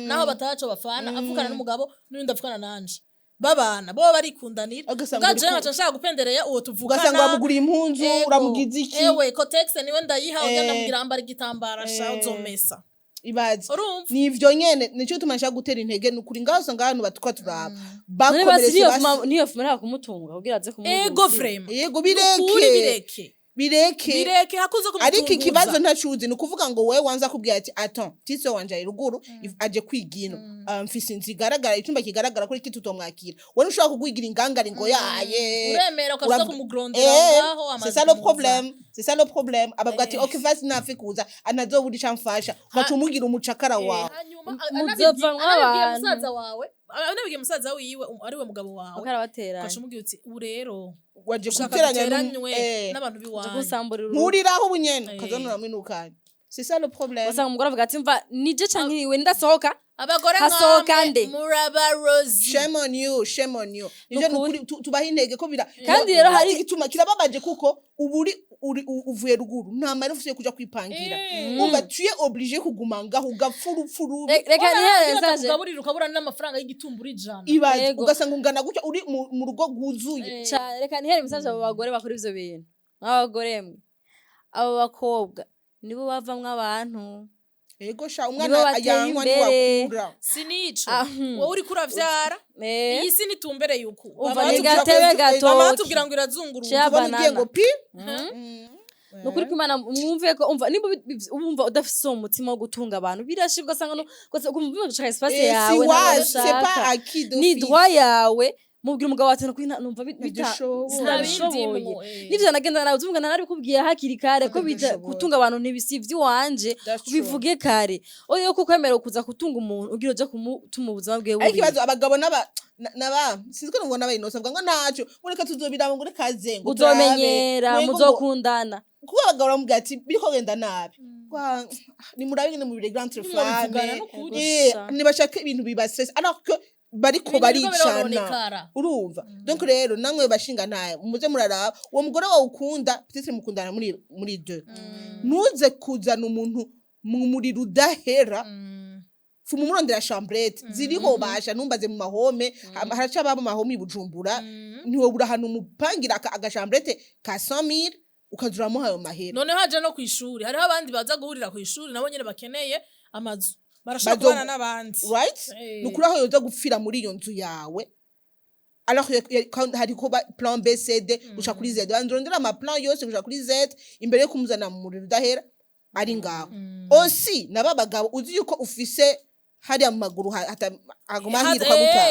naho bataco bafana, avukana n'umugabo n'undi avukana nanje, babana bo barikundanira. Ugasanga Ubwa uri jewe nkaca nshaka gupendereya uwo tuvukana. Ugasanga wamuguriye impunzu, Ego. uramugize iki. Ewe Kotex niwe ndayiha urya, ndamubwira ambara igitambara sha, uzomesa. Ibaze. Urumva? Nivyo nyene, nico gituma nshaka gutera intege. Nukuri ngaho usanga abantu batwa turaba None basi bakomeretse niyo basi. Niyo fuma nta kumutunga kugira aze kumuha Ego umutima. vraiment. Yego, Nukuri. bireke. Bireke. Bireke. Bireke hakuze kumutunguza. Ariko ikibazo ntacuzi, ni ukuvuga ngo wewe wanza kubwira ati attends, tise wanje ari ruguru, aje kwiga ino. Ah, mfise inzu igaragara, icyumba kigaragara kuri kitutomwakira, wewe ushobora kugwigira ingangare ngo yaye. Uremera ukaza kumugrondera ngaho amaze C'est ça le kumuza. problème, c'est ça le problème. Abavuga ati ok, vas-y, nafe kuza anazobura ico amfasha, ugaca umugira umucakara wawe. Hanyuma Muzovamwo anabibwiye abantu. musaza wawe, anabibwiye musaza wiwe, ariwe mugabo wawe, Bakarabateranya. ugaca umubwira uti ubu rero Waje ushaka guteranya duteranywe n'abantu b'iwanyu. Kusamburira urugo. Nkuriraho ubunyene ukazonura mwinukanye, c'est ça le problème. Usanga umugore avuga ati mva nije canke niwe ndasohoka, Abagore hasohoka nkamwe nde? murabarozi. Shame on you, shame on you. Nivyo. Nukuri. Nukuri tubaha intege ko bira Kandi rero hari- igituma kirababaje, kuko ubu uri uvuye ruguru, nta mara ufise kuja kwipangira. Umva, tu es obligé kuguma ngaho ugapfa urupfu rubi. Reka nihere message. Kugaburira ukabura n'amafaranga y'igitumbura 100. Ibaze. Yego. Ugasanga ungana gutya uri mu rugo rwuzuye. Cane, reka nihere message abo bagore bakora ivyo bintu. Nk'abagore mwe, abo bakobwa nibo bavamwo abantu. Yego sha, Nibo umwana bateye ayankwa imbere. ntiwakura. Sinico. Ah, hmm. Wowe uriko uravyara, iyi si nitumbereye uku. Umva, Bama ni batubwira gatebe bama gatoki. batubwira ngo irazunguruka. Share Ubona ugiye banana. ngo pi. Nukuri ko Imana mwumve ko umva nimba wumva udafise uwo mutima wo gutunga abantu, birashika ugasanga ukumva ushaka espace Si yawe, wa ntabwo c'est pas ushaka. acquis Ni d'office. droit yawe. Mubwira umugabo ati "Nukuri numva Ntibyishoboye. sinabishoboye." Ntabindimwo, eh. Nivyo nagenda nawe tuvuga, narabikubwiye hakiri kare ko bija Ntibyishoboye. gutunga abantu ntibisivye iwanje. That's true. Ubivuge kare oyo ko kwemerewe kuza gutunga umuntu ugira uja kumutuma ubuzima bwiwe Ariko bubi. ikibazo, abagabo n'aba naba sinzi ko ngo n'abayinosa bavuga ngo ntacyo, ngo reka tuzobiraba, ngo reka ze, ngo Uzomenyera. turabe. Ngo Muzokundana. Kuko abagabo baramubwira ati biriko genda nabi. Nimurabe ingene mubire entre Nimubivugana femme. n'ukuri. Nibashaka ibintu biba stress alors que bariko Ibintu biriko baricana. birononekara. Urumva, donc rero namwe bashinga ntaye muze muraraba uwo mugore wawe ukunda, peut-être mukundana muri deux, ntuze kuzana umuntu mu muriro udahera. Fuma umurondera chambrette ziriho basha, ntumbaze mu mahome haraca aba mu mahome i Bujumbura. Ntiwobura ahantu umupangira agachambrette ka 100,000 ukaza uramuha ayo mahera. Noneho haja no kw'ishuri, hariho abandi baza guhurira kw'ishuri, nabo nyene bakeneye amazu, barashobora kubana n'abandi. Right. Ni ukuri aho yoza gupfira muri iyo nzu yawe, alors kandi hariko plan B, C, D gushika kuri Z. Banza urondera ama plan yose gushika kuri Z imbere yo kumuzana mu muriro udahera ari ngaho. Aussi naba bagabo, uzi yuko ufise hariya mu maguru haguma hiruka guta,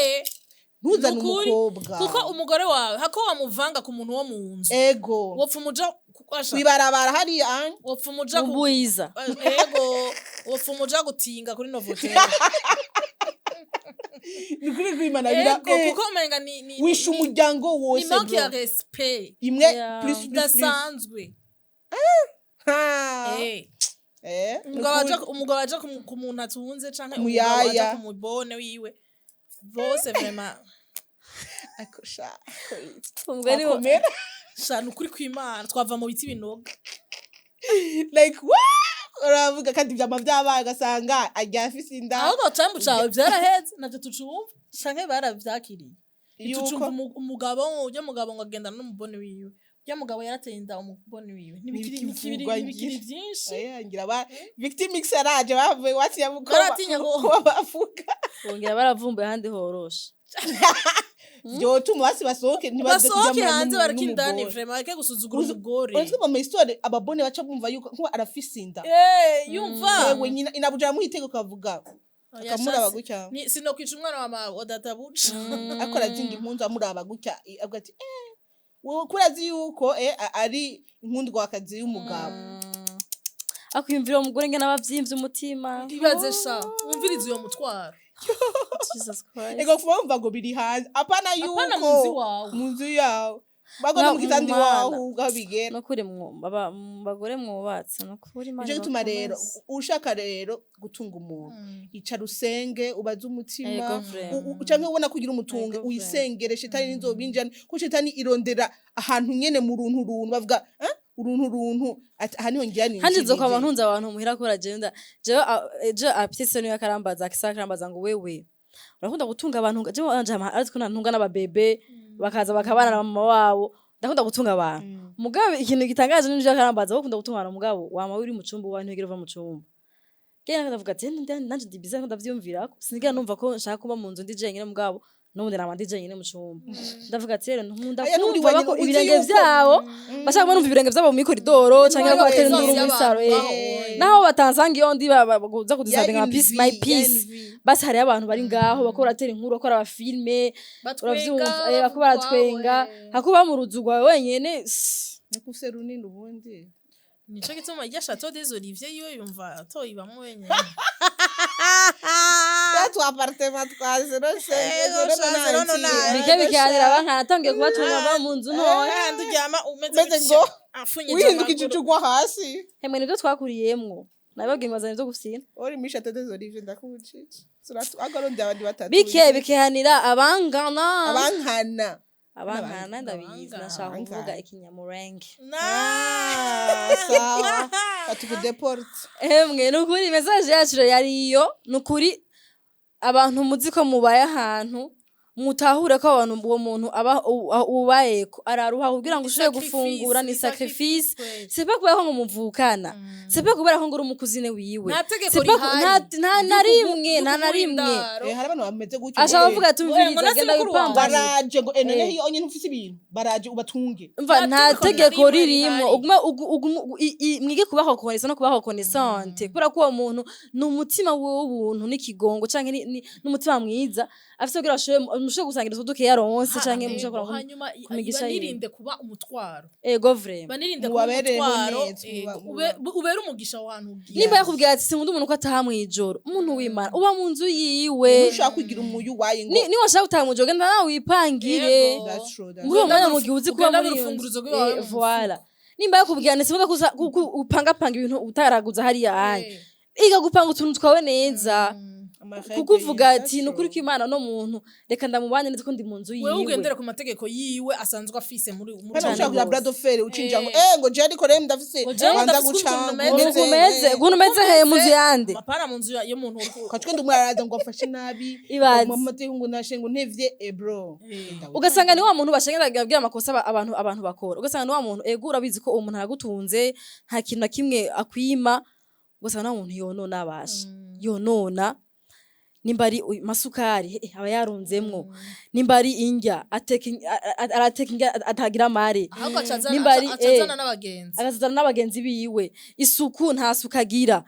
ntuzane Nukuri, umukobwa. Kuko umugore wawe hako wamuvanga ku muntu wo mu nzu, ego wopfa umuja asha, kwibarabara hariya. Wopfa umuja ku Ubwiza. Ego, wopfa umuja gutinga kuri Novotel. Ni kuri kwimana bira. Ego, kuko umenga ni Wishe umuryango ni wose, manque ya bro. respect Imwe plus plus plus. idasanzwe. Ha. Umugabo aja Nukuri. umugabo aja ku muntu atunze canke umugabo Muyaya. aja ku mubone wiwe, bose vraiment. Ako sha, Umugani akomera. Sha, ni ukuri kw'Imana, twava mu biti binoga. Like what, uravuga kandi vyama vyabaye, ugasanga ajya afise inda. Ahubwo cambu cawe vyaraheze, navyo tucumva canke baravyakiriye. Yuko Tucumva umugabo urya mugabo ngo agendana n'umubone wiwe, urya mugabo yarateye inda umubone wiwe, ntibikiri Ntibikivugwa. ntibikiri Ngira. vyinshi. Oya, ngira ba victim mix yaraje, bavuye watinya gukoma. Baratinya kuba bavuga. Bongera baravumbuye ahandi horoshe. Vyotuma basi basohoke, ntibaze Basohoke kuryamana hanze, bareke indani. n'umugore. Vraiment, bareke gusuzugura umugore. Uretse ko mu histoire ababone baca bumva yuko nkuba arafise inda. Yumva. Yewe, nyina inabuja amuha kavuga Oya, akamuraba sha, gutya. Sinokwica umwana wa wa databuja. Ariko arazinga impunzu amuraba gutya, avuga ati wowe kurazi yuko ari inkundwakazi y'umugabo. Akwiyumvira uwo mugore ngene aba avyimvye umutima. Ibaze sha, wumvirize uyo mutwaro. Jesus Christ. Ego, kuba wumva ngo biri hanze, apana yuko Apana mu nzu iwawe. Mu nzu yawe bagwa mu gitanda Mana. iwawe ahubwo aho bigera. Nukuri mu bagore mwubatse, nukuri Imana Nico gituma rero ibakomeze. ushaka rero gutunga umuntu, icara usenge, ubaze umutima. Ego, vraiment. Canke ubona kugira umutunge, Ego, uyisengere shetani ntizobinjane, kuko shetani irondera ahantu nyene mu runtu runtu bavuga uruntu runtu ati aha niho ngira. Handi nzokwama ninjirije. ntunze abantu muhira kubera jewe jewe ejo aptise niyo akarambaza, akisa akarambaza ngo wewe urakunda gutunga abantu. Jewe wanje ariko ntunga n'ababebe bakaza bakabana na mama wabo. Ndakunda gutunga abantu. Mugabo ikintu gitangaje n'ivyo akarambaza, wowe ukunda gutunga abantu, mugabo wama uri mu cumba iwawe, ntiwigera uva mu cumba. Genda ndavuga ati nanje ndi busy, ndavyiyumvirako, sinigera numva ko nshaka kuba mu nzu ndi jenyine, mugabo n'ubundi nama ndi jenyine mu cumba. Ndavuga ati rero nkunda Aya, n'uri kumva wenyine, bako uzi ibirenge vyabo, bashaka kubona numva ibirenge vyabo muri koridoro canke Muri ko batera presence induru muri y'abantu salon. ngaho. Naho batansanga iyo ndi kuza kudisabinga Ya my peace, my envy, ya peace. envy. Basi hariyo abantu bari ngaho bako baratera inkuru, bakora abafilme, uravyumva, bako baratwenga, hakuba mu ruzu rwawe wenyene. Niko ufise runini ubundi. Nico gituma irya Chateau des Oliviers yiwe yumva atoyibamwo wenyene. Twa appartement twa 05. Ego, sha, 090. Bike bikihanira bankana atangiye kubatunga ba mu nzu ntoya. Handi uryama umeze Umeze ngo afunyije wihindukije amaguru. ugwa hasi. Hemwe, nivyo twakuriyemwo, nababwiye ngo bazana ivyo gufyina. Uri muri Chateau des Oliviers, ndakubucije agorondera abandi batatu. Bike bikihanira abangana. Abankana. Abankana, ndabizi. Abangana. Nashaka kuvuga ikinyamurenge. Na Sawa, batukudeporte. Emwe, nukuri message yacu rero yari iyo. Nukuri abantu muzi ko mubaye ahantu, mutahure ko abantu uwo muntu aba ubayeko araruha kugira ngo ushobore gufungura, ni sacrifice. C'est pas kubera ko ngo muvukana, c'est pas kubera ko ngo uri umukuzine wiwe. Nta tegeko C'est pas rihari nta na rimwe, nta na rimwe. Hari abantu bameze gutyo. Ashaka kuvuga ati Ngo umviriza, nasi genda mukuru wawe. wipambanire. Baraje ngo noneho iyo nyine ufise ibintu, baraje ubatunge. Umva, Nta nta tegeko tegeko na rimwe ririmo. rihari. Ugume mwige kuba reconnaissant no kuba reconnaissante, kubera ko uwo muntu ni umutima w'ubuntu n'ikigongo canke n'umutima mwiza afise kugira ashobore. Mushobora gusangira utwo dukeya ronse canke mushobora kuronka Hanyuma ku migisha yiwe. Banirinde kuba umutwaro. Ego, vraiment. Banirinde kuba Mubabereho umutwaro. neza, Ubere umugisha aho hantu ugiye. Nimba yakubwira ati sinkunda umuntu ko ataha mw'ijoro, umuntu w'Imana uba mu nzu yiwe. Ntushaka kugira umuyu wayi ngo Ni washaka gutaha mw'ijoro, genda nawe wipangire. Yego. That's true, that's Muri uwo Ugenda mwanya mu gihe uzi kuba ugenda muri iyo nzu. n'urufunguruzo rw'iwawe mu mufuko. Voilà. Nimba yakubwira nti sinkunda kuza upangapanga ibintu utaraguza hariya anye, iga gupanga utuntu twawe neza. Kuko uvuga ati ni ukuri ko Imana no muntu, reka ndamubane neza ko ndi mu nzu Wewe yiwe. ugendere ku mategeko yiwe asanzwe afise muri Hano Cane ushaka kugira gose. bras de fer ucinjira ngo ngo je ariko rero ndafise Ngo jewe banza ndafise guca ukuntu ngo meze. Ukuntu umeze, ukuntu umeze he mu nzu yande? Apana mu nzu y'umuntu Ukacwe ndi umwana ngo afashe nabi. Ibaze. Mama ngo nashe ngo ntevye, bro. Ugasanga ni wa muntu bashengera abwira amakosa abantu bakora. Ugasanga ni wa muntu, ego, urabizi ko uwo muntu aragutunze, nta kintu na kimwe akwima. Ugasanga ni wa muntu yonona, abasha yonona. Nimba ari masukari, aba yarunzemwo. Nimba ari indya, ateka arateka indya atagira amare. Ahubwo acazana Nimba ari acazana n'abagenzi. Agazana n'abagenzi biwe. Isuku, nta suku agira.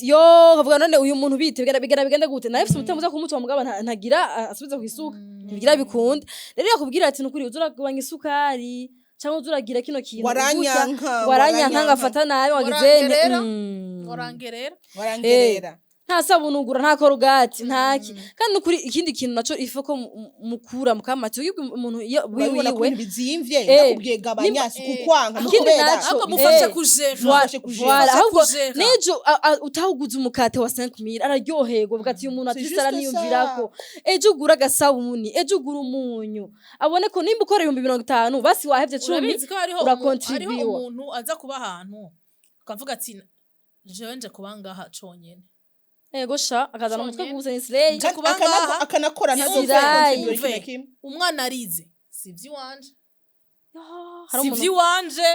Yo kavuga none uyu muntu bite bigenda bigenda gute? Nawe mfise umutima uza kumutora, mugabo ntagira asubize ku isuka, ntibigira bikunda. Rero yakubwira ati nukuri uzuragabanya isukari cyangwa uzuragira kino kintu Waranyanka, gutya, waranyanka, waranyanka. Ngafata nabi wagize. Warangerera. Warangerera. Warangerera. Nta sabuni ugura, nta korogati, ntaki. Kandi nukuri ikindi kintu naco ife ko mukura mukamati umuntu iyo Urabibona ko wiwe ibintu bizimvye, ndakubwiye gabanya, si kukwanka, ni Ikindi ukubera naco, Ahubwo mufashe kujera. Mufashe kujera. Voilà, Mufashe ahubwo kujera. nejo utawuguze umukate wa 5000 araryoherwa, uvuga ati uyu muntu C'est atise juste araniyumvirako. Ejo ugura agasabuni, ejo ugura umunyu, abone ko nimba ukora 50.000 basi wahevye 10. Urabizi ko hariho hariho Urakontribuwa. umuntu aza kuba ahantu akavuga ati jewe nje kuba ngaha conyene. Ego sha, akazana umutwe Conyene. gusa ni slay. Nje kuba ngaha. Akanakora Sirai. ntazokontribue kimwe. Umwana arize, si ivy'iwanje, Hari si umuntu ivy'iwanje,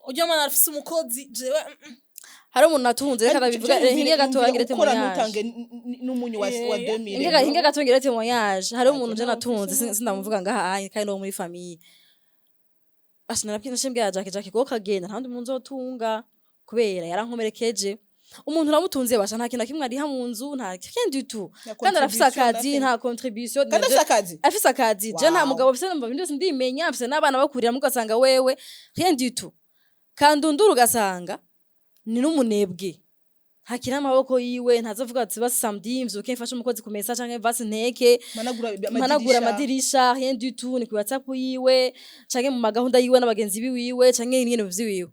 urya mwana arafise umukozi, jewe Hari umuntu natunze, reka ndabivuga. Hinge gato ngire Ukora témoignage. ntutange n'umunyu wa 2000. Hinge gato ngire témoignage. Hari umuntu je natunze, sindamuvuga ngaha kandi no muri famille. Asha narabwiye, nashembwe Jackie, Jackie go kagenda, nta wundi muntu nzotunga kubera yarankomerekeje. Umuntu uramutunze, basha nta kintu na kimwe ariha mu nzu, nta kindi du tout, kandi arafise akazi, nta contribution. Kandi afise akazi. Afise akazi. Je nta mugabo afise, numva ibintu byose ndimenya, afise n'abana bakurira, ugasanga wewe rien du tout. Kandi undura ugasanga ni n'umunebwe, ntakira amaboko yiwe, ntazovuga ati basi samedi mvyuke mfashe umukozi kumesa canke vasi nteke, managura mpanagura amadirisha, rien du tout. Ni ku WhatsApp yiwe canke mu magahunda yiwe n'abagenzi biwiwe canke ibintu vyiwiwe.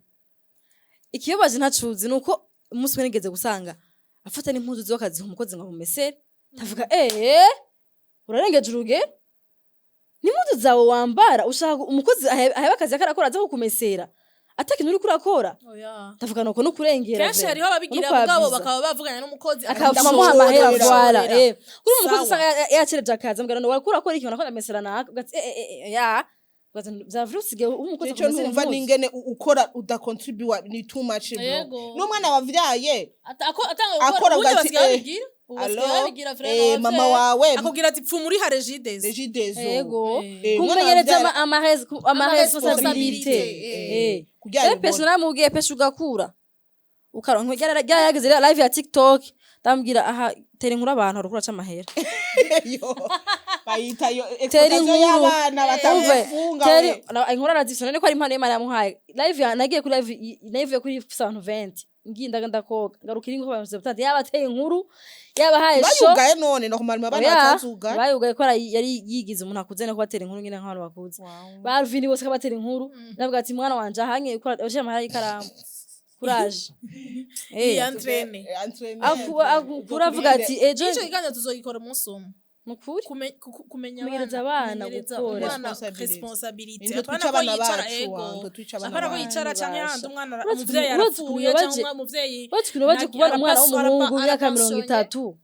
Ikibabaje ntacuzi nuko umunsi umwe nigeze gusanga afata n'impuzu ziwe akaziha umukozi ngo amumesere. Ndavuga urarengeje urugero, n'impuzu zawe wambara ushaka umukozi ahebe akazi akarakora aza kukumesera atakintu uriko urakora? Oya. Ndavuga nuko nukurengera. Kenshi hariho ababigira, Nuko mugabo abiza. bakaba bavuganye n'umukozi Akavuma Ndamushorera. amuha amahera, voilà. Kuri umukozi Sawa. usanga yacereje akazi, ambwira ngo wariko urakora iki? Nakora mesera naka. Ugati ya ugati vyavure usigaye uba umukozi Ico akumesera ntumva impuzu. N'ingene ukora udakontribuwa ni too much, bro. Yego. N'umwana wavyaye Atanga akora gukora ubundi ugati, basigaye babigira, ubu allo, basigaye babigira vraiment mama abavyeyi. wawe Akubwira ati pfuma uri Regideso. Regideso. Yego. Umwana Kumenyereza wavyara- ama Ama responsabilité. responsabilité, Kugira Je abibone. peshe namubwiye peshe ugakura ukaronka yarageze live ya TikTok, ndamubwira aha tera inkuru abantu harukura c'amahera. Yo, bayita yo Tera exploitation inkuru. y'abana Umve, batabifunga teri we. Inkuru arazifise none ko ari impano y'Imana yamuhaye. Live nagiye kuri live nayivuye kuri ifise abantu 20, ngiye ndaga ndakoga ngarukira inkuru abantu 70, yabateye inkuru, yabahaye show. Bayugaye none no kumara abana Oya, batazuga. bayugaye ko yari yigize umuntu akuze no kubatera inkuru nyine nk'abantu bakuze ba Alvin bose kabatera inkuru. Ndavuga ati mwana wanje ahanye ukora ushira amahera y'ikaramu, courage. Yientraîne. Entraîne. Akura avuga ati ejo Ico kiganiro tuzogikora umunsi umwe. Nukuri. Kumenya Kumenyereza abana kumenyereza gukora. umwana Responsibility. responsabilité. Nitwe Apana twica ko abana yicara, bacu, ego. wa, nitwe twica abana Apana ko bacu. yicara canke Basha. handi umwana Uretse umuvyeyi ukuntu arapfuye uretse canke umuvyeyi uretse ukuntu baje kubona umwana w'umuhungu w'imyaka mirongo itatu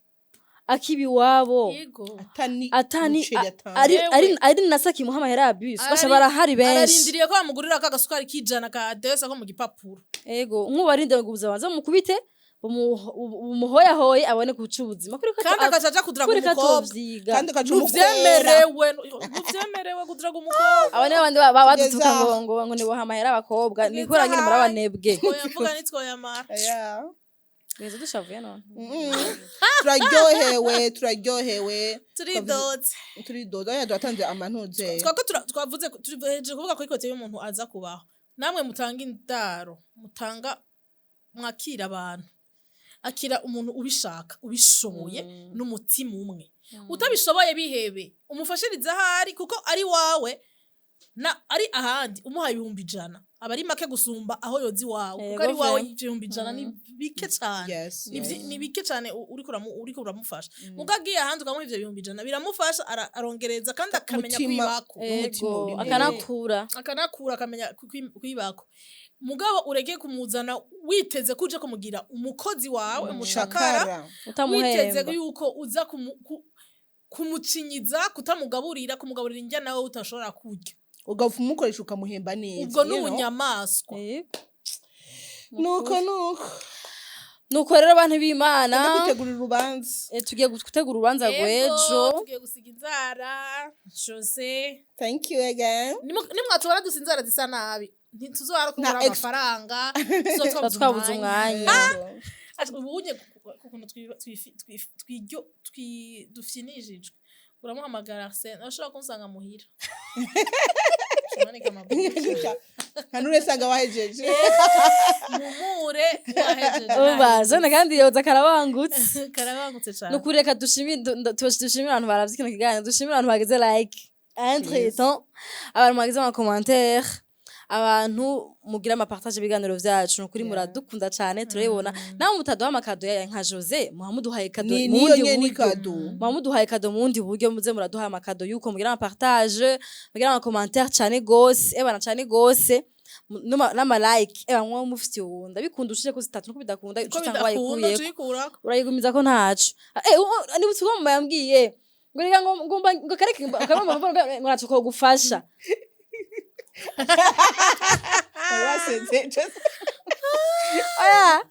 akiba iwabo. Yego. Atani atani umuceri atanga. ari Yewe. ari na saki muha amahera ya bus, basha barahari benshi. Ararindiriye ko bamugurira ka gasukari k'ijana ka desa ko mu gipapuro. Ego, nk'ubarinde ngo ubuzima banza mukubite, bumuhoyahoye abone guca ubuzima kuri ko Kandi agaca aja kudiraga kuri ko umukobwa. atovyiga. Kandi ugaca umukwera. Ntuvyemerewe kudiraga umukobwa. Abo nibo bandi badutuka Kugeza ngo ngo niboha amahera abakobwa. Kugeza Ni kubera nyine aho. murabanebwe. Twoya mvuga nitwoyamara. Yeah. Beza dushavuye none. Turaryohewe, turaryohewe. Turidotse. Turidoda oya, turatanze amantuze. Twako twavuze, tuhejeje kuvuga kuri côté y'umuntu aza kubaho. Namwe mutanga indaro, mutanga, mwakira abantu, akira umuntu ubishaka, ubishoboye n'umutima umwe. Utabishoboye bihebe, umufashirize ahari, kuko ari wawe na ari ahandi umuhaye 100,000 aba ari make gusumba aho yoza iwawe, kuko ari wawe 100,000 ni bike cane. Ni bike cane uriko uramufasha. Mugo agiye ahandi ukamuha ivyo 100,000, biramufasha, arongereza kandi akamenya kwibako. N'umutima uri imbere. Akanakura. Akanakura, akamenya kwibako. Mugabo ureke kumuzana witeze ko uje kumugira umukozi wawe, umucakara, Shakara. witeze Utamuhemba. yuko uza kumucinyiza, kutamugaburira, kumugaburira indya nawe utashobora kurya. Ugapfa umukoresha, ukamuhemba neza. Ubwo n'ubunyamaswa. Nuko nuko. Nuko rero, abantu b'Imana, Tujya gutegura urubanza. Tugiye gutegura urubanza rw'ejo. Tugiye gusiga inzara, Jose. Thank you again. Nimwatubona dusa inzara zisa nabi, ntituzora kugura amafaranga. Tuba twabuze umwanya. Ubunye ukuntu dufyinishijwe, uramuhamagara Arsene, ashobora kunsanga muhira. Umanika amaguru. Nka nure wahejeje. Mumure wahejeje. Umva zone kandi yoza karabangutse. Karabangutse cane. Nukuri reka dushimire, dushimire abantu baravye kino kiganiro, dushimire abantu bagize like entre temps, abantu bagize ama commentaire, abantu mugira ama partage ibiganiro vyacu. Nukuri muradukunda cane, turabibona. Nawe mutaduha ama cadeau ya nka Jose, muha muduhaye cadeau Ni mu niyo bundi nyene buryo. Cadeau. Muha muduhaye cadeau mu bundi buryo, muze muraduha ama cadeau yuko mugira ama partage, mugira ama commentaire cane gose, ebana cane gose, n'ama like. Eba mwa mufite ubu ndabikunda, ushire ko zitatu nuko bidakunda. Ko Ucanga bidakunda. wayikuyeko. Tuyikura. Urayigumiza ko ntaco. Nibutse uko mama yambwiye ngo reka ngo kareke ngo ngo naco ko gufasha. Wasetse. Oya,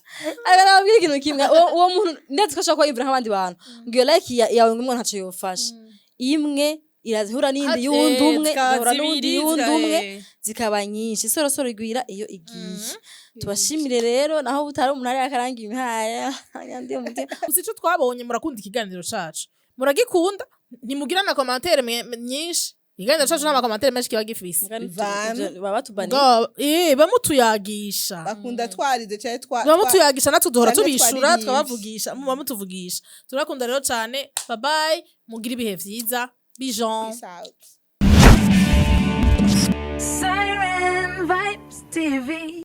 ariko nababwira ikintu kimwe: uwo muntu ndetse ko ashobora kuba yumvira nk'abandi bantu ngo iyo like yawe ngo imwe ntaco yofasha, imwe irahura n'iyindi y'uwundi umwe, igahura n'uwundi y'uwundi umwe, zikaba nyinshi. Isorosoro igwira iyo igiye. Tubashimire rero, naho butari umuntu ari akaranga imihaya yandiye umutima. Gusa ico twabonye, murakunda ikiganiro cacu, muragikunda, ntimugira na commentaire nyinshi. Ikiganiro cacu nta ma commentaire menshi kiba gifise. Bivana. Baba batubaniye. Bamutuyagisha. Bakunda twarize cyane twa Bamutuyagisha, natwe duhora canke tubishura. twaririmbye. Tukabavugisha, muba mutuvugisha. Turakunda rero cane. Bye bye, mugire ibihe vyiza, bijon. Peace out. Siren Vibes TV.